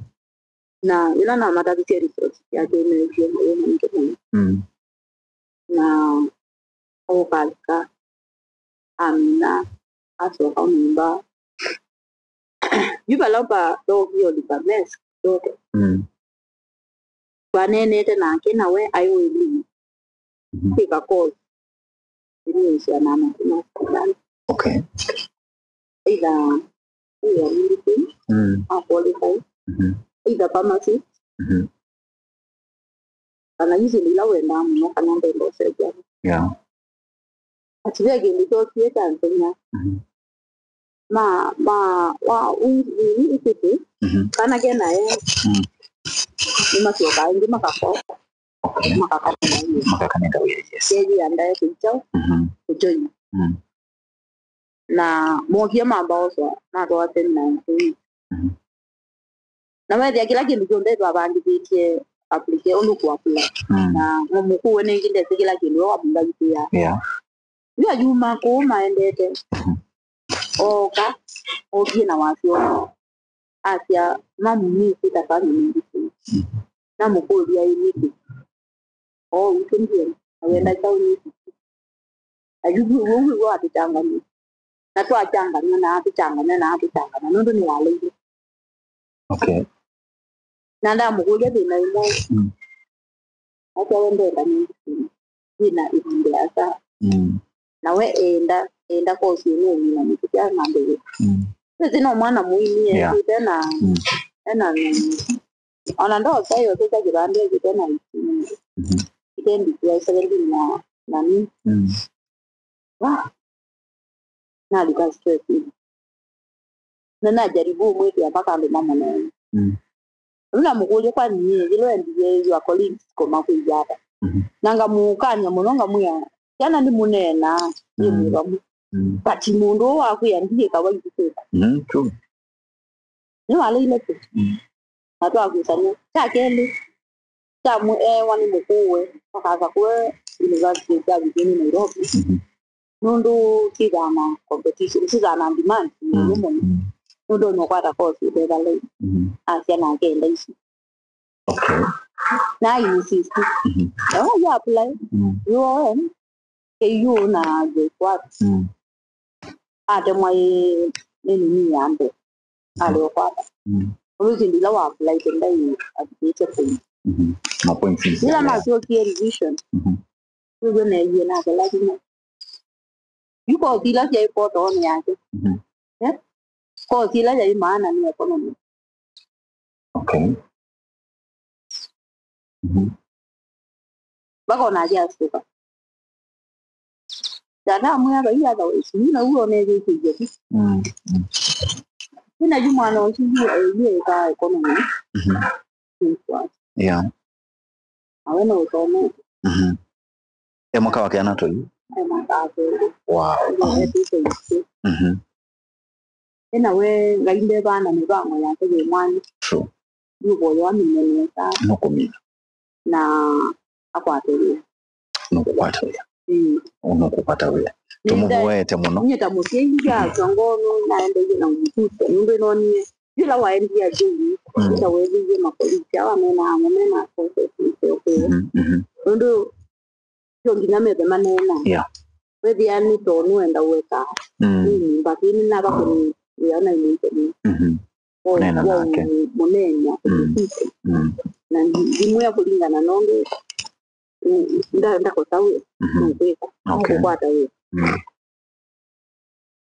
Na ĩla namatavisye results syake, meekie mũyo maingĩ mũno. Mm. Na okalika, amina, asoka nyũmba. Yu vala va thookie Oliver Mess, Doto. Mm. Twaneenete nake, na we aĩ ũĩlini Mhm. kwĩka course ĩnĩ ya syana na matuma. Okay. Either either medicine, Mm. a qualify, Mhm. either pharmacy, Mhm. kana yu syĩndũ ila wendaa mũno, kana ndenda ũsevya. Yeah. Ati ve kĩndũ kyokie kya nthenya. Mhm. Ma, ma, wa, ungi, nini, Equity, Mhm. kana kena e, Mm. nĩmasyokaa ĩngĩ makako-, Okay. makakanĩla wĩa. Makakanĩla wĩa, yes. Kethĩa ndae kũikyaũ, Mhm. kũjoin. Mm. Na mokie mamba oswa, matwaa semina ya nthĩ. Mhm. Na wethĩa kĩla kĩndũ kyonthe twavangĩthĩtye application, ũndũ kũapply. Mm. Na mũkũwe nĩngĩ ndesĩ kĩla kĩndũ we wamũngavĩtĩaa. Yeah. Yu ayuma kũu maendete. Mhm. Ooka, ookie na wasyo. Asya, "Mamu, nĩsĩ ta family ndĩsĩ." Mhm. Namũkũlya, "Ĩ nĩkĩ?" "Oo, witũ ndiona. Na wenda kyaũ nĩsĩ?" Ayubu, ũu wĩw'a atũkyanganĩa. Na twakyanganw'a, na atũkyanganw'a, na atũkyanganw'a, nũndũ nĩwaleile. Okay. Na ndamũkũlya thĩna ĩmwe. Mm. Asya, "We ndenda nĩngĩ thĩna. Thĩna ĩvinda ĩasa." Mm. Na we enda, enda kosi ĩno ũmina nĩkĩkya na mbee. Mm. Ĩsĩ no mwana mũini, yeah, ethĩte na, mm, ena nini. Ona ndosa yo teta kĩvandĩ kĩte na eighteen. Mhm. Ĩte ndikua seventeen na, na nini. Mm. Wa. Nalika stress. Na najaribu mwĩthĩa mpaka andũ mamũneene. Mm. Rĩu namũkũlya, "Kwa nini yĩla wendie your colleagues koma kwĩya ata?" Mhm. Na ngamũkany'a mũno, ngamwĩa, "Syana nĩmũneenaa, nĩ, mm, mwĩ vamwe." Mm. But mũndũ ũũ wakwĩa ndiĩka wa ithukwĩka. Mm, true. Nĩwaleile tu. Mm. Na twakwĩsany'a. Kya kelĩ, kya mũ-, eewa nĩ mũkũũe, akasa kũe university sya Vijini Nairobi. Mhm. Nũndũ syĩthaa na competition, syĩthaa na demand, mm, nene mũno. Mm. Nũndũ nũkwata course ĩtethalaĩ. Mhm. Asya nake enda isu. Okay. Na insist. Mhm. Ewa yu apply. Mm. U O M, K U na J K U A T. Mm. Atemwa ĩ, nĩ nini ya mbee. Alĩokwata. Mm. Ũndũ kĩndũ ila wa apply ndai athikĩte point. Mhm. Ma points nĩ ila syasya. Masyokie revision. Mhm. Nĩw'o neewie nake lazima. Yu kosi ila syaĩ portal-onĩ yake. Mhm. Eh? Kosi ila yaĩ maana nĩ economy. Okay. Mhm. Mpaka onake asũka. Ndandamwĩa vai otherwise, yu na w'o onethĩkĩie tu. Mm, mm. Yu na yu mwana ũsu yu, yu eka economy. Mhm. Yeah. Nawe no ũsomete. Mhm. E mwaka wa keana tũi? E mwaka wa kelĩ. Wow. Ndio, mhm, etĩte isu. Mhm. Ĩna we Ngai ndevaa na mĩvango yake yĩ mwanya. True. Nũvoya mĩmene sana. Nũkũmina. Na akwate wĩa. Nũkũkwata wĩa. Mm. Nũkũkwata wĩa. Nĩnda-, tũmũvoete mũno. Nyie ta mũsyai ndyasya ngoo nũ naendeie na ũmũtutya nũndũ ĩnonie yĩla waendie athĩni, mm, ĩta weethĩie makolisi awa mena amo mena process ĩseo kwĩwa. Mhm, mhm. Nũndũ sio nginya methe maneena. Yeah. Wethĩa nĩ tondũ nũenda ũeka. Mm. Nini, but nĩ nava kũnĩ wĩa na imĩte nĩ. Mhm. Wa, nena wa nake. Mũneena, mm, ũmũtutya. Mm. Na ndi-, ndimwĩa kũlingana nondũ, mm, nda-, ndakosa wĩa. Mhm. Nũkwĩka. Okay. Nũkũkwata wĩa. Mm.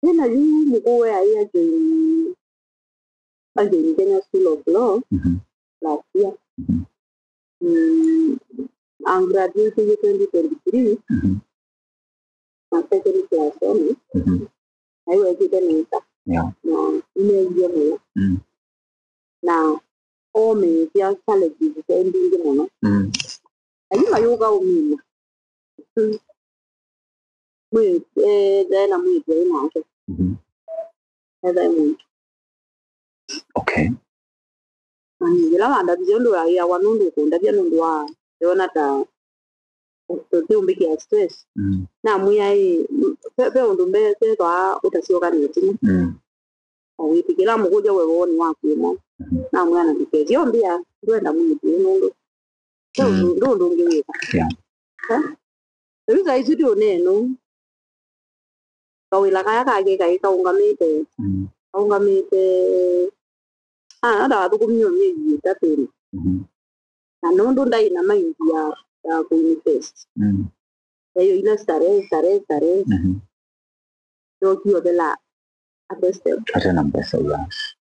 Ĩna yu mũkũũe aĩ ajoin, ajoin Kenya School of Law, mhm, last year. Mhm. Mm, a graduate twenty twenty-three, mhm, na second class honors. Mhm. Na yu ekĩte nesa. Yeah. Na nĩneewie mũno. Mm. Na oomĩĩsya challenges syaĩ mbingĩ mũno. Mm. Na yu mayũka ũmina. Mm. Mwĩ-, eh, ethae na mwĩĩtu aĩ nake. Mhm. Ethae mwĩĩtu. Okay. Na yĩla wandavisye ũndũ waĩawa nũndũ ũkũndavya nũndũ wa, eona ta tũtiũmbĩkĩa stress. Mm. Namwĩa ĩ, ve, ve ũndũ mbee sethwaa ũtasyokanĩtye. Mm. O wĩtĩkĩla mũkũlya we woni waku ĩmwe. Mhm. Namwĩa na ndikethye ũmbĩa, ndwenda mwĩĩtu ũyũ nũndũ. Ve, mm, ũndũ, ndũ ũndũ ũngĩ wĩka. Yeah. Eh? Rĩu saa isu ti ũneenũ. Kawĩla kaya kake kaĩ kaũngamĩte. Mm. Kaũngamĩte. Ah, no ndakathũkũmie o myei ĩtatũ ĩna. Mhm. Na nũndũ ndaĩ na mind ya, ya kũinvest. Mm. Eyo ila starehe, starehe, starehe. Mhm. Ndokie ũthela ate step. Ate na mbesa, yes.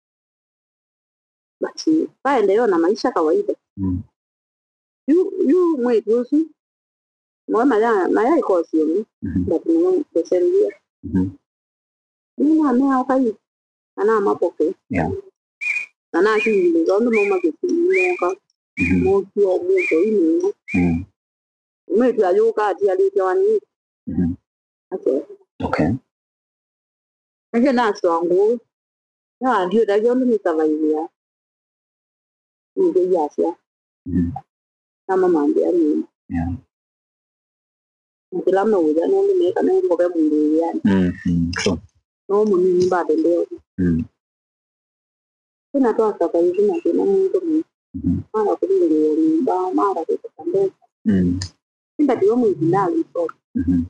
But vaendeeo na maisha kawaida. Mm. Yu, yu mwĩĩtu ũsu, mwe maya, maya ikosi ĩmwe, mhm, but nĩwe the same year. Mhm. Nĩnamea ũkai, na namapokea. Yeah. Na nakingilĩka, ũndũ mauma kĩsini moka, mhm, mokie o mũtoi nĩmwe. Mm. Mwĩĩtu ayũka atialĩte one week. Mhm. Okay. Okay. Nake nasyoa ngũũ. Nĩwandiũtavya ũndũ nĩsavaivĩa. Nĩngĩiasya. Mm. Namamambĩa nini. Yeah. Na kĩla meũya nũndũ nĩ kana ngove mũndũ wĩanĩ. Mm, mm, true. No mũnini bado ndio. Mm. Tena twa survive na tena mũndũ mũno. Mhm. Mara kũlingĩrĩria nyũmba, mara kũtaka mbesa. Mm. Ĩndĩ ndiwe mwĩĩtu ndalĩsoma. Mhm.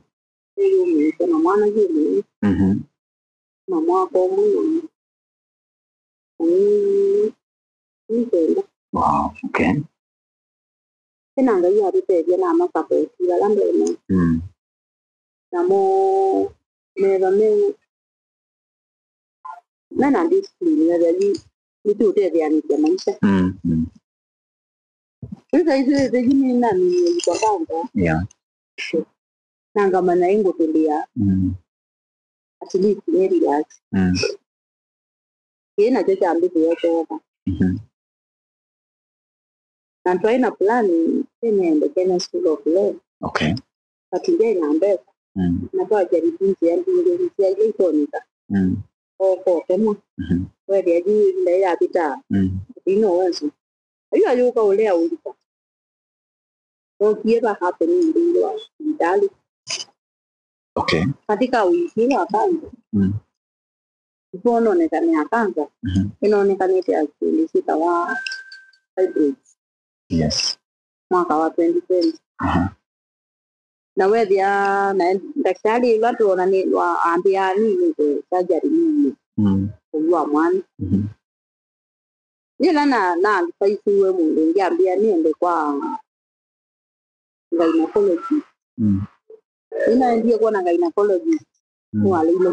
Nĩyũmĩĩte na mwana yu mũnene. Mhm. Na mwaka ũmwe na, na nĩ, nĩ kenda. Wow, okay. Ĩna Ngai atũtethya na amasapoti vala mbene. Mm. Namo meva me Mena discipline ya yu nĩtũũtetheanĩsya maisha. Mm, mm. Rĩu saa isu ĩthĩi nĩnaminie kwa kwanza. Yeah. Na ngamanya ĩngũtũlĩa. Mm. At least nĩ relax. Mm. Kĩĩ nakyo kyambĩthĩa kyova. Mhm. Na twaĩ na plan nĩende Kenya School of Law. Okay. But ndyaĩ na mbesa. Mm. Na twajaribu nzĩa mbingĩ, nzĩa ila itonyeka. Mm. Okotemwa. Mhm. Wethĩa yu ĩvinda yavĩta. Mm. Ino wesu. Ayu ayũka ũlea ũlika. Okie va hapo nĩ nthĩnĩ wa sivitalĩ. Okay. Katika wiki wa kwanza. Mm. Nĩkwononekane ya kanza. Mhm. Ĩnonekanĩte ya kĩndũ kĩtawa fibroids. Yes. Mwaka wa twenty twenty. Aha. Na wethĩa na ndakĩtalĩ ĩla twona nĩ wa ambĩa nĩ nĩ surgery nini. Mm. Ũvu wa mwana. Mhm. Yĩla na na advisiwe mũndũ ũngĩ ambĩa nĩende kwa gynecologist. Mm. Nĩnaendie kwona gynecologist. Mm. Nĩwaleile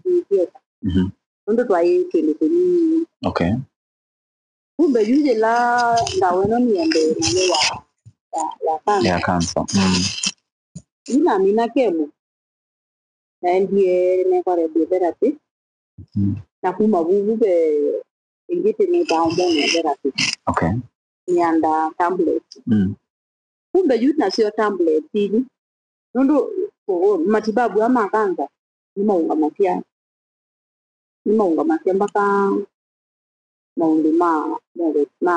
ndiũka. Mhm. Nũndũ twaĩ kĩndũ kĩnini. Okay. Kumbe yu yĩla ndawa ĩno nĩende nayo ya ya ya cancer. Ya cancer. Mm. Yu namina kemo. Naendie nekwa radiotherapy. Mm. Na kuma vuvu ve ĩngĩ tĩnĩtaa hormonal therapy. Okay. Nĩanda tablet. Mm. Kumbe yu nasyo tablet ili nũndũ o, o, matibabu aa ma kanza nĩmaũngamasya nĩmaũngamasya mbaka maũndũ ma ma ma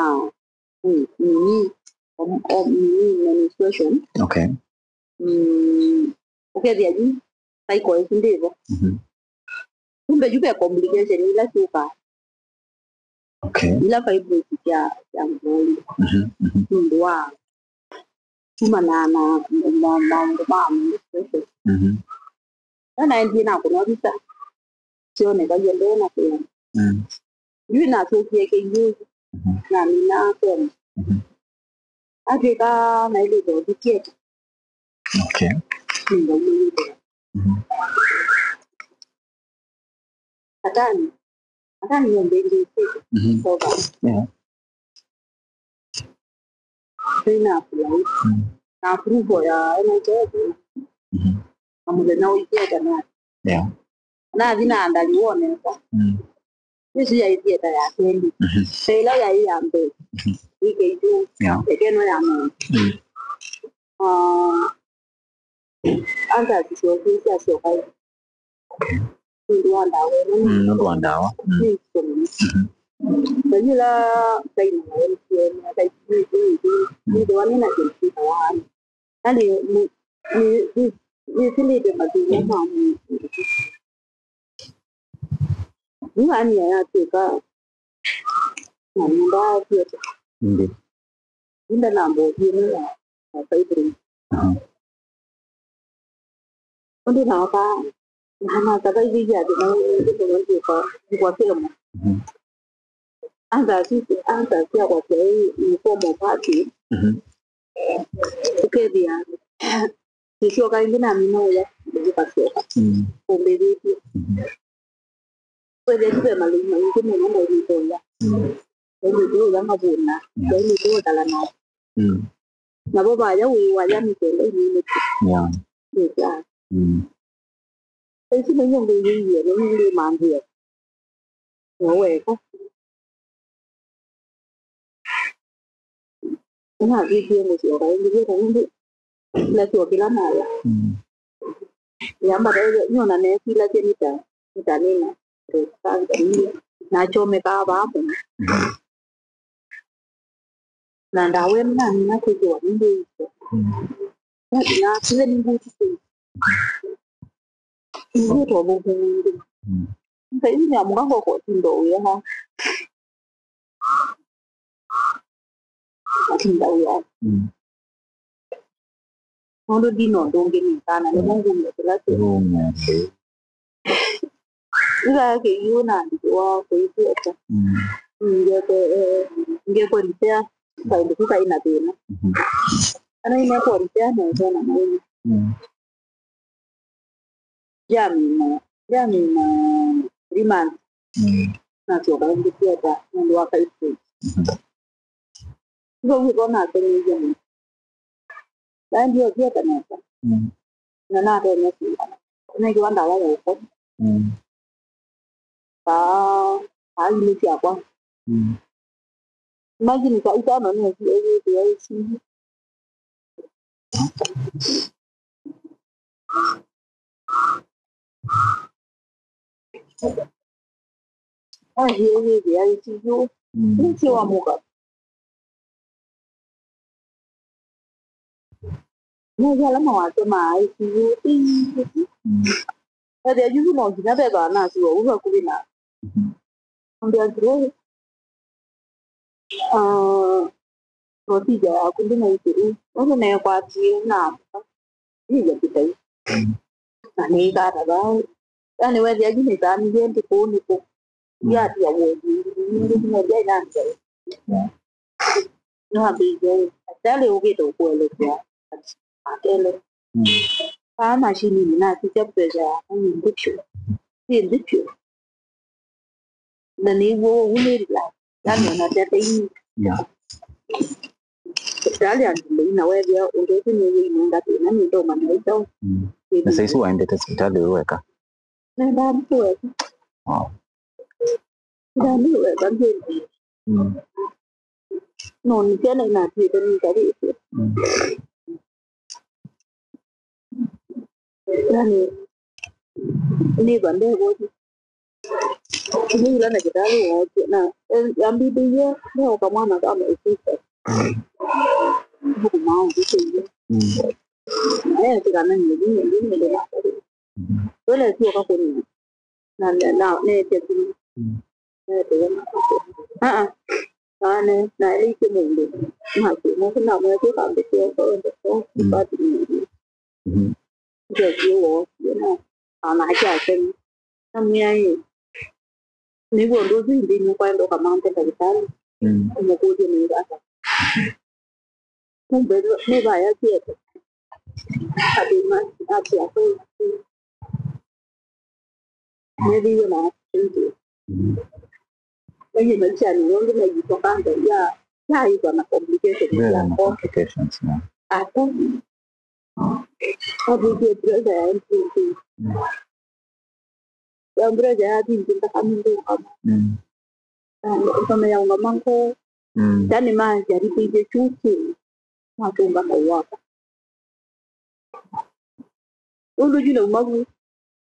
mm, nini, o, o, nini, menstruation. Okay. Mm, ũkethĩa yu cycle ĩsu ndĩvo. Mhm. Kumbe yu ve complication ila syũkaa. Okay. Ila fibroids sya sya mũthũi. Mhm, mhm. Nũndũ wa kumana na ma- maũndũ ma menstruation. Mhm. Na naendie nakũnwa visa. Syonekaie ndee na kwĩana. Mm. Yu nasũkie kĩiũ. Mhm. Namina kemo. Mhm. Atwĩka naĩlĩte ũthikiete. Okay. Nĩngaumĩlĩte. Mhm. Atani. Atani nĩmbĩndĩte. Mhm. Soba. Yeah. Nĩna apply. Mm. Na approval ya N H S. Mhm. Na mũthenya ũikiete na. Yeah. Nathi na andali wonesa. Mm. Ĩsu yaĩ theater ya kelĩ. Mhm. Na ĩla yaĩ ya mbee. Mhm. Ĩkĩitũ. Yeah. Ĩkeno ya mwana. Mm. Ah, answers syookie syasyoka. Okay. Nũndũ wa ndawa ĩno. Mm, nũndũ wa ndawa. Mm. Nĩ nzito mũno. Mhm. Na yĩla ndainawa M T N, ndainĩtĩwa nĩ na kĩndũ kĩtawa. Yaani, nĩ, nĩ, nĩ, nĩsĩlĩte mathĩna ma mwĩĩ. Yu ania yatw'ĩka na nyũmba ya theater. Ĩndĩ. Yu ndanamba ũthiĩ nĩ na, na fibroid. Aha. Ũndũ naoka, na, na survive ya thĩna ũyũ nĩngĩ mũno ndyĩka, ngwa kemo. Mhm. Answers, answers syakwa syaĩ in form of heartache. Mhm. Ũkethĩa, nĩsyoka ĩngĩ namina ũya, ndĩkasyoka. Mm. Ũmbĩthĩtye. Mhm. Kwĩthĩa tu ve malĩu maingĩ mũno ndailĩte ũya. Mm. Ndailĩte ũya ngavũna. Yeah. Ndailĩte ũtala na. Mm. Navo vaya wĩ waya nĩ kenda inĩnĩke. Yeah. Nĩkya. Mm. Ĩsu nĩyo ngũyĩie, nĩyo ngĩmanthĩa. Noweka. Nĩnavĩtie mũsyoka ĩngĩ, ĩndĩ ĩla syokĩla naya. Mm. Yamba nĩona nesilakye nĩta, nĩta nĩna breast cancer, nachomekaa vaa mũno. Mm. Na ndawa ĩno namina kwĩthĩwa nĩndĩĩsya. Mm. Nakĩe nĩngũtĩkĩlya. Nĩngwĩtwa ũthũku mwingĩ. Mm. Ngai nĩamũka ngoko tindo wĩa. Atinda wĩa. Mm. Nũndũ ndina ũndũ ũngĩ nĩkana, nĩmo ngumya kĩla kĩndũ. Ngumya kĩu. Ĩla kĩiũ nandĩkĩwa kũitweka. Mm. Ngekwe, eh, ngekwe repair, kaĩndũ kau kaĩ na thĩna. Mhm. Kana inekwa repair nesa na maũndũ. Mm. Yamina, yamina three months. Mm. Nasyoka ĩngĩ theater nũndũ wa five days. Mhm. Ndio wĩvo nakeneie mũno. Naendie o theater nesa. Mm. Na natonya sindano. Nĩkĩwa ndawa ya ũkoma. Mm. Kaa, kaa ilĩ syakwa. Mm. Imagine, saa itano nĩesie yĩthĩa ĩsingi. Asie yĩthĩa ĩsingi. Mm. Nĩsĩ wa mũka. Nĩw'o ala mawatyo ma I C U. Mm. Ethĩa yu no nginya vethwa nasi wa u vakuvĩ na. Mhm. Ambĩa atĩrĩ, ah, procedure yaku ndĩnaitĩu. Nũndũ neekwatie na yĩya kĩtai. Mm. Na nĩikata vaa. Yani wethĩa yu nĩtamilie ndĩ kũu nĩ kũu. Mm. Yatia wodi. Nĩwambĩie, ndakĩtalĩ ũkĩte ũkũelekea. Akele. Mm. Aa mashinini nasisya pressure yakwa nĩ nthĩ vyũ. Nĩ nthĩ vyũ. Na nĩw'o ũu nĩ relax. Yani ona tete ini. Yeah. Ndakĩtalĩ andũ ndei na wethĩa ũndũ ũsu nĩ wĩ inenga thĩna nĩ ndoma na ĩtau. Mm. Na saisi waendete sipitalĩ wĩ weka? Nenda mtu weka. Wow. Ndani weka ndio. Mm. No, nĩ syana inatwĩte nĩikalĩte. Mm. Yani, nĩva ndevothi. Nĩila na kĩtalĩ wote, na, eh, yambĩthĩie, nĩoka mwana kama ĩsisa. Kuma ũndũ kĩie. Mm. Nĩetikana nyĩthi, nyĩthi, nyĩthi, na, mm-hmm, wele sio kakũnĩ. Na, na, na, netie simu. Mm. Netie. Ah, ah. Ane, naeleisye mũndũ. Nake, nake namwetye kambĩ kĩoko, ende ko, mm, ipati nyingi. Mhm. Ndio sio wo, you know. Ana acha asemi. Namwĩa ĩ. Nĩw'o ũndũ ũsu ĩndĩ nĩkwaenda ũkamanthe ndagĩtalĩ. Mm. Ũmũkũlye nĩ ata. Kumbe nĩ vaya siete. Athĩna atĩ akwenda. Nĩthĩiwe na accident. Mm. Ĩngĩ maisha nĩ yonge na yitwa kanda ya, ya ĩtwa na complication. Yeah, ya na complications, yeah. Ata. Athĩtie pressure ya M P P. Mm. Ya pressure ya thĩnjĩ nthakame ndũngama. Mm. Ũkame ya ũngama ngoo. Mm. Yani majaribĩtye kyu kĩu. Matũnga kau wakwa. Ũndũ yu nauma vu,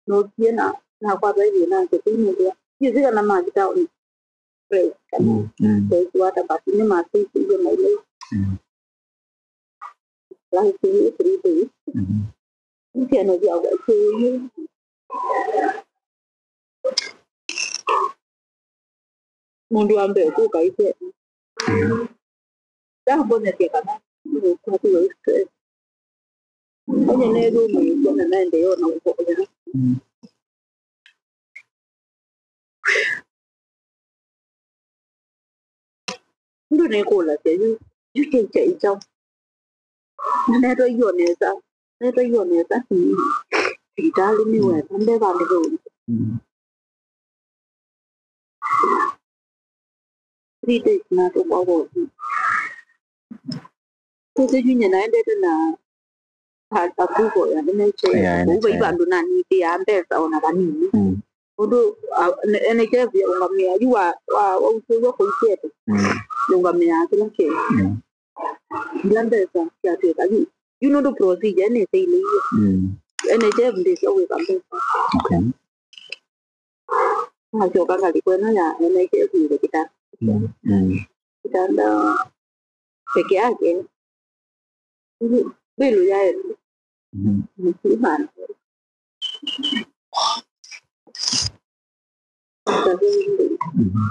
nookie na, nakwata ĩthĩna nake kĩu nũndũ wa. Ndiĩsĩ kana mathi taoni. Fresh, kana, mm, mm, fresh water, but nĩmateithĩie mailei. Mm. Like, three days. Mhm. Nĩ syana syakwa syĩĩ. Mũndũ wa mbee kũka ĩtene. Mhm. Ndambonethya kana nĩũkwatiwe stress. Onye neethũmĩĩsya na naendeea na ũvoya. Mm. Nũndũ nĩkũlasya yu, yu kĩ kyai kyaũ? Na netwa io nesa, netwa io nesa, sivitalĩ nĩ wesa, mbe vandũ veũnĩ. Mm. Three days natũngwa wodi. Kũsĩ yu nyie naendete na a-, approval ya N H I F. Yeah, kũu vai N H I F. Vandũ nanitĩaa mbesa ona vanini. Mm. Ũndũ, a, N-, N H I F yaũngamĩaa yu wa, wa, wausĩw'a kũisyete. Mm. Yũngamĩaa kĩla kĩndũ. Mm. Ila mbesa syatw'ĩka yu. Yu nũndũ procedure nĩsyailĩie. Mm. N H I F ndĩsya wĩka mbesa. Okay. Nasyoka ngalĩko ĩno ya N H I F ĩle kĩtanda. Mm, mm. Kĩtanda peke yake. Mbĩlũ ya ĩlũ. Mm. Nĩsĩ mana. Mm.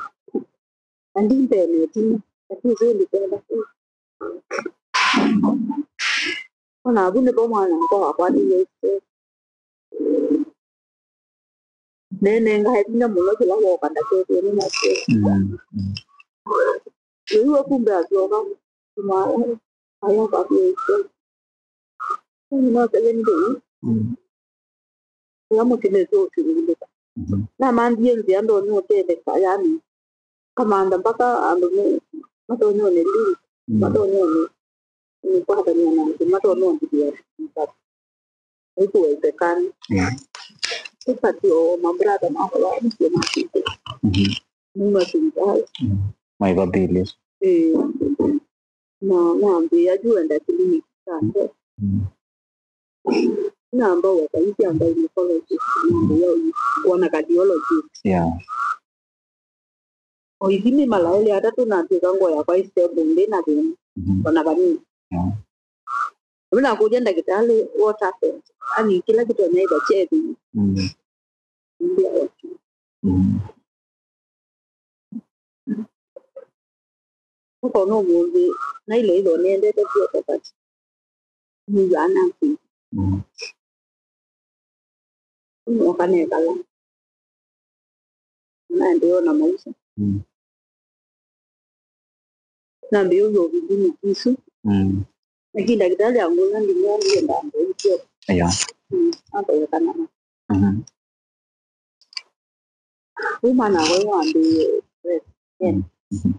Na ndi mbene ĩtina. Ati ĩsu ndikwenda. Ona avu nĩvo mwana wakwa wakwatĩie stress. Nenengae vinya mũno kĩla woka ndakethĩwe nĩ na stress. Mm, mm. Ĩu we kumbe asyoka, mwana, aya kwatĩie stress. Ĩu no seven days. Mm. Ĩla mũtinĩsyo ũshughulika. Mhm. Namanthie nzĩa ndonya ũtetheka, yani, kamantha mpaka andũ me, matonye ũnĩlinda, mm, matonye ũnĩ, ũnĩkwatany'a na andũ, matonye ũndĩthĩa. Ĩkuwezekana. Yeah. Ĩkati o mabrata makwa waĩtye masite. Mhm. Numa sivitalĩ. Mm. Maĩva mbili. Ĩĩ. Na nambĩĩa yu enda clinic kando. Mm. Namba weka isi amba gynecologist, nambĩĩa kuona cardiologist. Yeah. O ithimi mala elĩ atatũ natw'ĩka ngoo yakwa ĩ stable, ndĩ na thĩna, mhm, ona vanini. Yeah. Ĩla nakũlya ndakĩtalĩ what happened, ani kĩla kĩtonya ĩtha kyethi. Mm. Ndia. Mm. Ũkona ũmũnthĩ, naile ĩtho nĩendete kwĩka, but nĩw'aa nathi. Mm. Noka nekala. Naendeea na maisha. Mm. Nambĩĩa ũywa ũvithini kisu. Mm. Lakini ndakĩtalĩ angũna ndimwambie ndambĩĩtye. Yeah. Mm. Akawekana. Mhm. Kuma na wewe wambĩĩe. Mm. Mhm.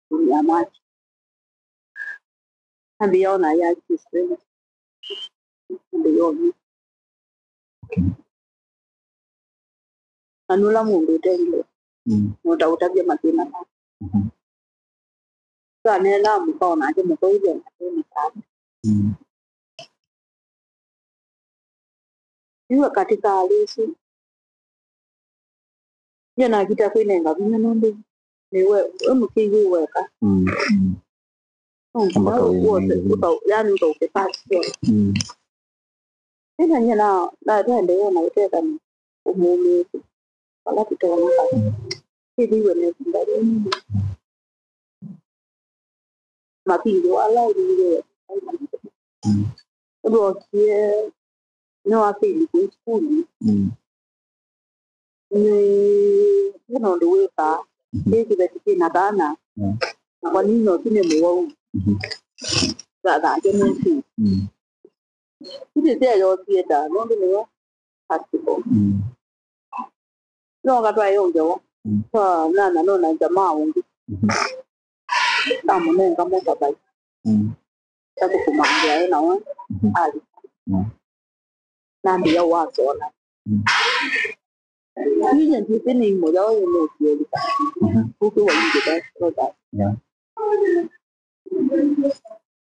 Kunywa maji. Nambĩĩa ona ya kĩsene. Nambĩĩa ona. Okay. Na nũla mũndũ ũtendee. Mm. Nũtaũtavya mathĩna maku. Mhm. Twaneenaa mũka onake mũka ũyũ onake mũka. Mm. Iwe katika hali isu. Ndio nakita kwĩnenga vinya nũndũ nĩwe we mũkĩi wĩ weka. Mm, mm. No nginya ũtau-, yani ũtaũke pasi. Mm. Ĩna nyie na, na twaendeea na ũtethani ũmũmĩĩsĩ. Vala tũtonya kati. Mm. Ĩthĩiwe na ĩvinda yĩnini. Mavindĩ ala ũlingĩwe. Mm. Ũndũ wookie, nĩwafeli kwĩ sukulu. Mm. Nĩ, nĩ na ũndũ wĩkaa. Mhm. Ndĩ kĩveti kĩ na thana. Mm. Na kwa nini ũsu nĩ mũwau? Mhm. Thathake nĩsi. Mm. Ĩndĩ sya yosie nda, nũndũ nĩyo hospital. Mm. Noka twaĩ ũngewa. Mm. Twa nana nona jamaa ũngĩ. Mhm. Namũnenga motorbike. Mm. Tathũkũma nzĩa ĩ nawe. Mhm. Alika. Mm. Nambĩĩa wasola. Mm. Inya ndyĩsĩ nĩ imo yao yĩmũsielika. Mhm. Ũkĩ wa ingĩ da, yeah.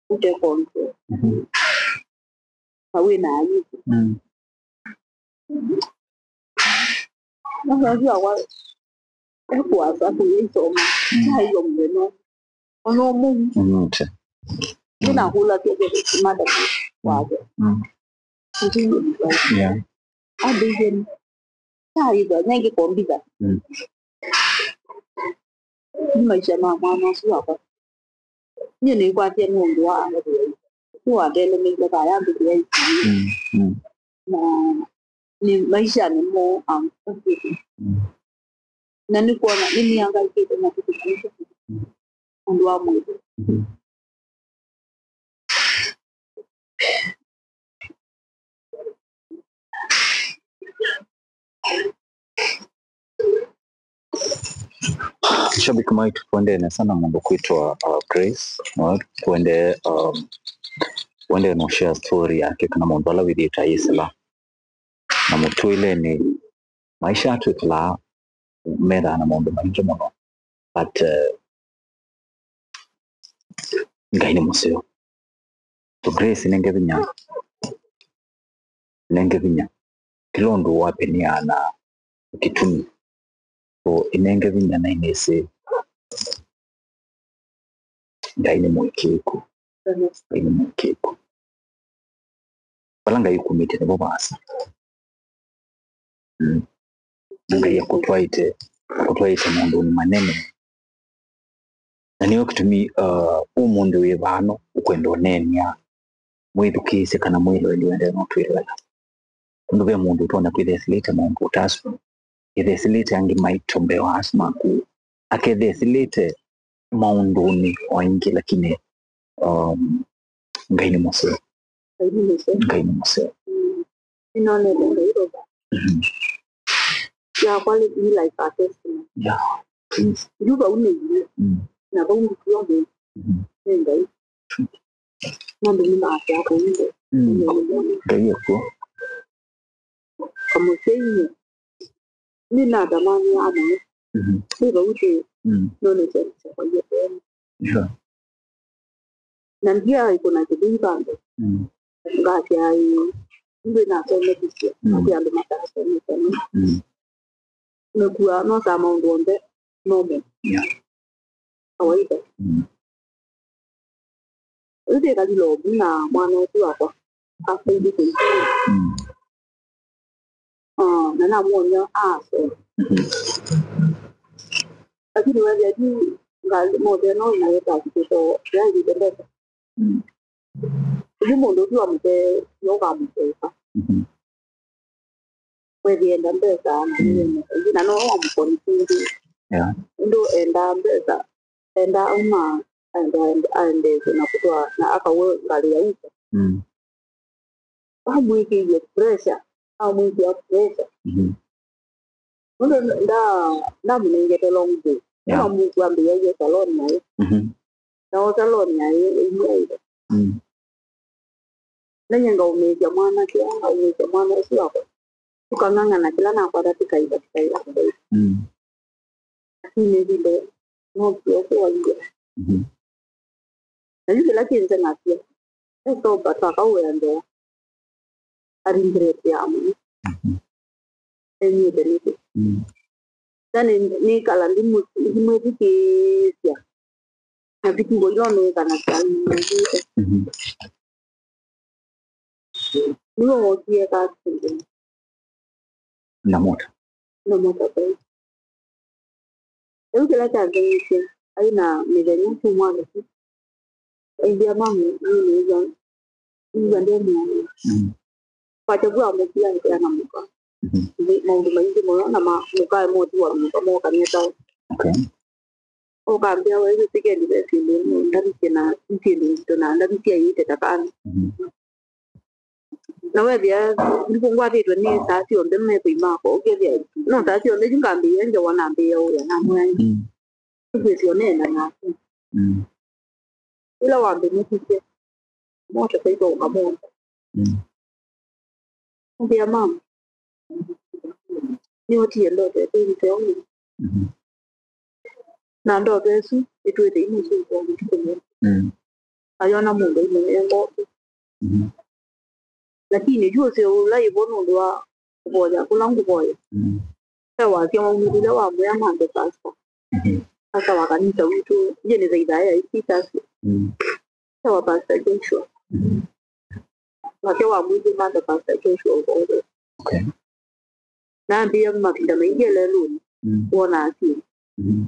Ũte control. Mhm. Na wĩ na ayuthi. Mm. Mũthangi wakwa ekũasa kũya isoma. Mm. Kyaio mũthenya. Ona ũmũu. Ũnyute. Ndinakũla kĩndũ madam wake. Mm. Ndinakũla. Yeah. Ambĩie nĩ. Kyaitha, nengĩ kombitha. Mm. Nĩ maisha ma mwana ũsu wakwa. Niĩ nĩkwatie nĩ ũndũ wa nĩwatelemeile kaya mbĩkĩa isu. Mm, mm. Na nĩ maisha nĩ mo angũkĩte. Mm. Na nĩkwona nĩniangaikĩte na kĩtu kĩu. Mm. Ũndũ wa mwĩĩ. Mm. Shabiki maitũ, tũendee nesa na mũndũ kwĩtwa, uh, Grace. No, tũendee, um, tũendee no share story yake kana maũndũ ala wĩthĩĩtwe ayĩsĩla. Na mũtũĩle nĩ maisha atwĩkalaa methaa na maũndũ maingĩ mũno, but, uh, Ngai nĩ mũseo. So Grace, nenge vinya, nenge vinya. Kĩla ũndũ wapenia na kĩtumi. So inenge vinya na inĩsĩ Ngai nĩ mũĩkĩĩku. Ngai nĩ mũĩkĩĩku. Vala Ngai ũkumĩte nĩvo vaasa. Mm. Na Ngai akũtwaĩte, akũtwaĩte maũndũnĩ manene. Na nĩyo kĩtumi, uh, ũmũnthĩ wĩ vano ũkwenda ũneenea mwĩthukĩĩsye kana mwĩloeli wendee no twĩloela. Ũndũ ve mũndũ ũtonya kwĩthesĩlĩte maũndũ ũtasu, ethesĩlĩte angĩ maito mbee wa asu maku, akethesĩlĩte maũndũnĩ o aingĩ, lakini, um, Ngai nĩ mũseo. Ngai nĩ mũseo. Ngai nĩ mũseo. Mm. Nĩnonete Ngai roba. Mhm. yakwa nĩ be like a testimony. Yeah. Yu vau nĩ yu. Mm. Na vau nĩkuo mũndũ. Mhm. Nĩ Ngai. Nũndũ nĩmaasya kũu nthĩ. Mm. Ngai ekuo. Kamũsyai nĩnatamania amwe. Mhm. Nĩ vau tĩ. Mm. Nonete kwa hiyo tena. Yeah. Na ndia iko na kĩthei vandũ. Mm. Ngasya ĩ, ndĩ nasomethĩsye. Mm. Kwĩ andũ matasomete. Mm. Nĩkua nosaa maũndũ onthe normal. Yeah. Kawaida. Mm. Rĩu twĩkalile ũvu na mwana ũsu wakwa asaidi kũisukulu. Mm. Ah, na namwonia asoma. Mhm. Lakini wethĩa yu ngali motheno na yetasikĩto yaĩlĩte mbesa. Mm. Ũyu mũndũ ũsu amũte, nũkamũtesa. Mhm. Wethienda mbesa na nĩwene, na no wamũkoni kĩndũ. Yeah. Ĩndĩ endaa mbesa, endaa auma, aende, aende, aendesye na kũtwaa, na akawe ngalĩ ya Uber. Mm. Amwĩkĩie pressure, amwĩkĩa pressure. Mhm. Nũndũ nda-, ndamũnengete long day. Yeah. Amwĩkĩa ambĩĩa salon nayo. Mhm. Na o salon nayo ĩmwe ĩyo. Mm. Na nyie ngaumĩĩsya mwanake, ngaumĩĩsya mwana ũsu wakwa. Tũkang'ang'ana kĩla nakwata tũkaiva, tũkaiva, tũkaiva. Mm. Lakini ĩvinda no kĩo kĩwaie. Mhm. Na yu kĩla kĩnze nasya, e sober, twakaũĩa nzĩa. Aringirĩte mũno. Mhm. Enyuĩte nĩkĩ? Mm. Yani, nĩkala ndimũ-, ndimwĩthukĩĩsya. Na vituo ila nĩĩkanasya nĩmwĩthukĩĩsye. Mhm. Nĩwe wookie ka accident. Na mota. Na motorbike. Rĩu kĩla kyanzeng'isye, aĩ na mĩthenya kyumwa kĩsu, aimbĩa, "Mami, nĩnĩw'a, nĩw'a nde mũoyo." Mm. Kwakya vu amũkia ĩkĩa na mũka. Mhm. Nĩ maũndũ maingĩ mũno na ma-, mũka emotiwa na mũka mokanie taoni. Okay. Ũkambĩa, "We, sikendi ve syĩndũ ndavisye na syĩndũ nzito na ndavisye ĩite ta kana." Mhm. Na wethĩa ngwatĩtwe nĩ saa syonthe methoi makwa, ũkethĩa no saa syonthe yu ngambĩĩa ngewa nambĩĩa ũya namwĩa, mm, "Ũkwĩsĩ ũneena naku." Mm. Ĩla wambĩnĩkisye, motosaito ũkamwona. Mm. Ambĩa, "Mama, nĩotie ndoto ĩte nzeo." Mhm. Na ndoto ĩsu ĩtwĩte imũsũngĩa ũtukũ mũno. Mm. Ayona mũndũ aimũnenga ũkĩ. Mhm. Lakini yu ũseo ũla ĩvo nũndũ wa kũvoya kũla ngũvoya. Mm. He wasya waumĩlile wamwĩa, "Mambe pastor." Mhm. Pastor wa kanisa witũ, yĩ nĩ thaithaa ya isi tasi. Mm. He wa Pastor Joshua. Mhm. Nake wamwĩthĩ, "Mambe Pastor Joshua ũvoye." Okay. Nambĩĩa mavinda maingĩ elelũnĩ, mm, wonaa syĩndũ. Mhm.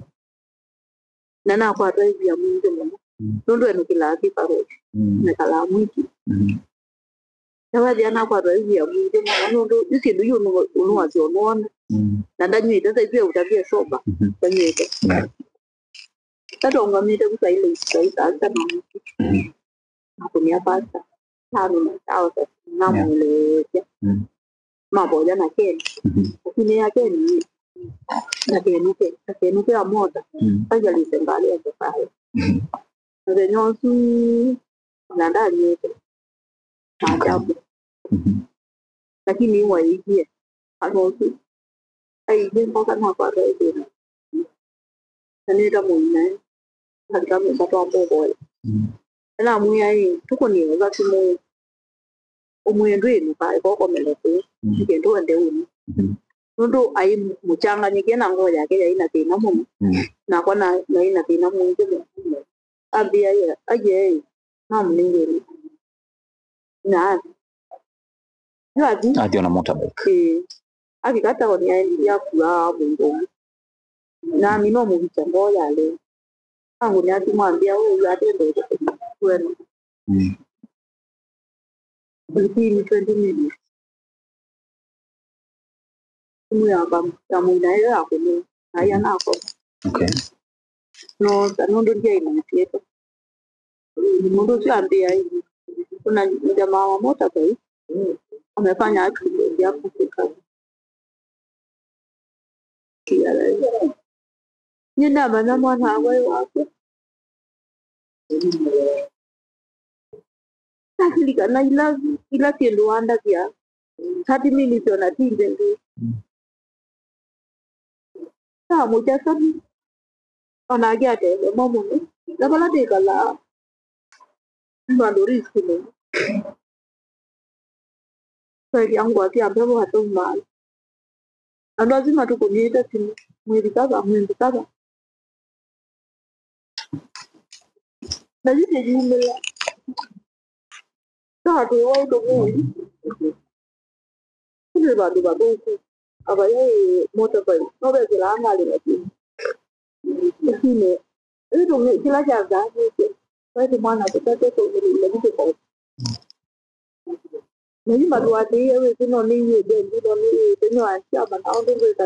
Na nakwatwa ĩvia mwingĩ mũno. Mm. Nũndũ enũkĩlaa kĩkaro. Mm. Nekalaa mwiki. Mhm. Na wethĩa nakwatwa ĩvia mwingĩ mũno nũndũ yu syĩndũ yu nũ-, nũwasya ũnwona. Mm. Na ndanyw'ĩte, thaitũ eũtavye soba. Mhm. Ndanyw'ĩte. Yeah. Tatũngamĩte vu saa ile, saa sita na nusu. Mhm. Nakũnĩa pastor. Namina sawa sasa. Namwelewesya. Mm. Mavoya na Ken. Mhm. Lakini ya Ken, ndakenũke, ndakenũke amota. Mm. Aialĩte ngalĩ ya safari. Mhm. Mũthenya ũsu, na ndanyuĩte. Na, okay, ajabu. Mhm. Lakini waĩie. Kana ũsu. Aiie mpaka nakwata ĩthĩna. Na nĩta mũinae. Ngalika mesa twamba ũvoya. Mm. Na namwĩa, "Ĩ, tũkũnĩe ũthathi mũĩ. Ũmwĩe ndwĩnũka, ĩka ũkomele kũu. Mm. Nĩkenda ũende ũnĩ." Mhm. Nũndũ aĩ mũkyanganyĩkie na ngoo yake yaĩ na thĩna mũno. Mm. Nakwa na, naĩ na thĩna mwingĩ mũno. Ambĩa, "Aiee, ĩ, mamu nĩngwĩnũka." Na athi. Yu athi. Athi ona motorbike. Ĩĩ. Avika taoni aendie akuaa mũndũ ũmwe. Nami no mũvike ngoo yalea. Angũnĩa simũ ambĩa, "Ũyũ atendete kwenu." Mm. Within twenty minutes. Simũ ya kam-, ya mũinae ĩyo yakũnĩe. Na aya nakoma. Okay. Noosa, nũndũ ndyaĩ na ĩsyĩtwa. Mũndũ ũsu ambĩa, "Kuna jamaa wa motorbike amefanya accident ya kufika." Nyie namanya mwana wakwa ĩ waku. Nasilikana ila, ila syĩndũ wandavya thirty minutes ona ti nthĩngu. Namũkya sabi, onake atethema mũno. Na vala twĩkalaa, nĩ vandũ risk mũno. Twaĩthya ngũa sya mbevo ataumaa. Andũ asu matũkũnĩte simũ, mwĩthi kava, mwĩthi kava. Na yu nĩyumĩla. Twatwĩwa ũndũ mũĩ. Nĩ vandũ vathũku. Avayaĩ motorbike, no vekĩlaa ngalĩ na simũ. Lakini, ĩndũ kĩla kyanzaanĩtye, vaĩtĩ mwana tũtate tũmĩlĩile vitĩko. Na yu matũatĩĩe wĩsĩ no nĩiw'ĩte ngi no nĩwĩĩte nĩ wa kyama na ũndũ ngwĩka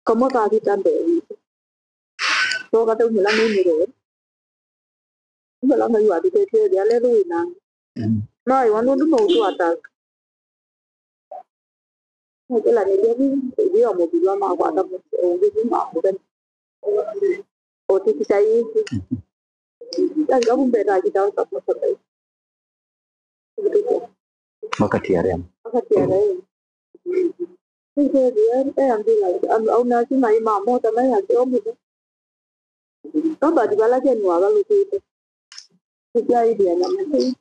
kamwe kavĩta mbee witũ. Tooka taumĩla nĩ mĩrũe. Ũmwe la Ngai watũtetee ethĩa lelũ wĩ nangĩ. Mm. Maĩwa nũndũ no ũtũataka. Nĩkĩlanĩlya vi ĩthĩwa mũthurwa makwata mũsyĩ ũngĩ vi mamũthenya. Ũtikita ĩngĩ. Yangavu mbeta akita ũsaposa Ngai. Wakati ya rehema. Wakati ya rehema. Nĩkethĩa e ambulance, auna asu maĩ mamota maĩ aseo mũno. Robert vala Ken wavalũkĩte. Nĩkyaĩthĩa nyamũ kĩu.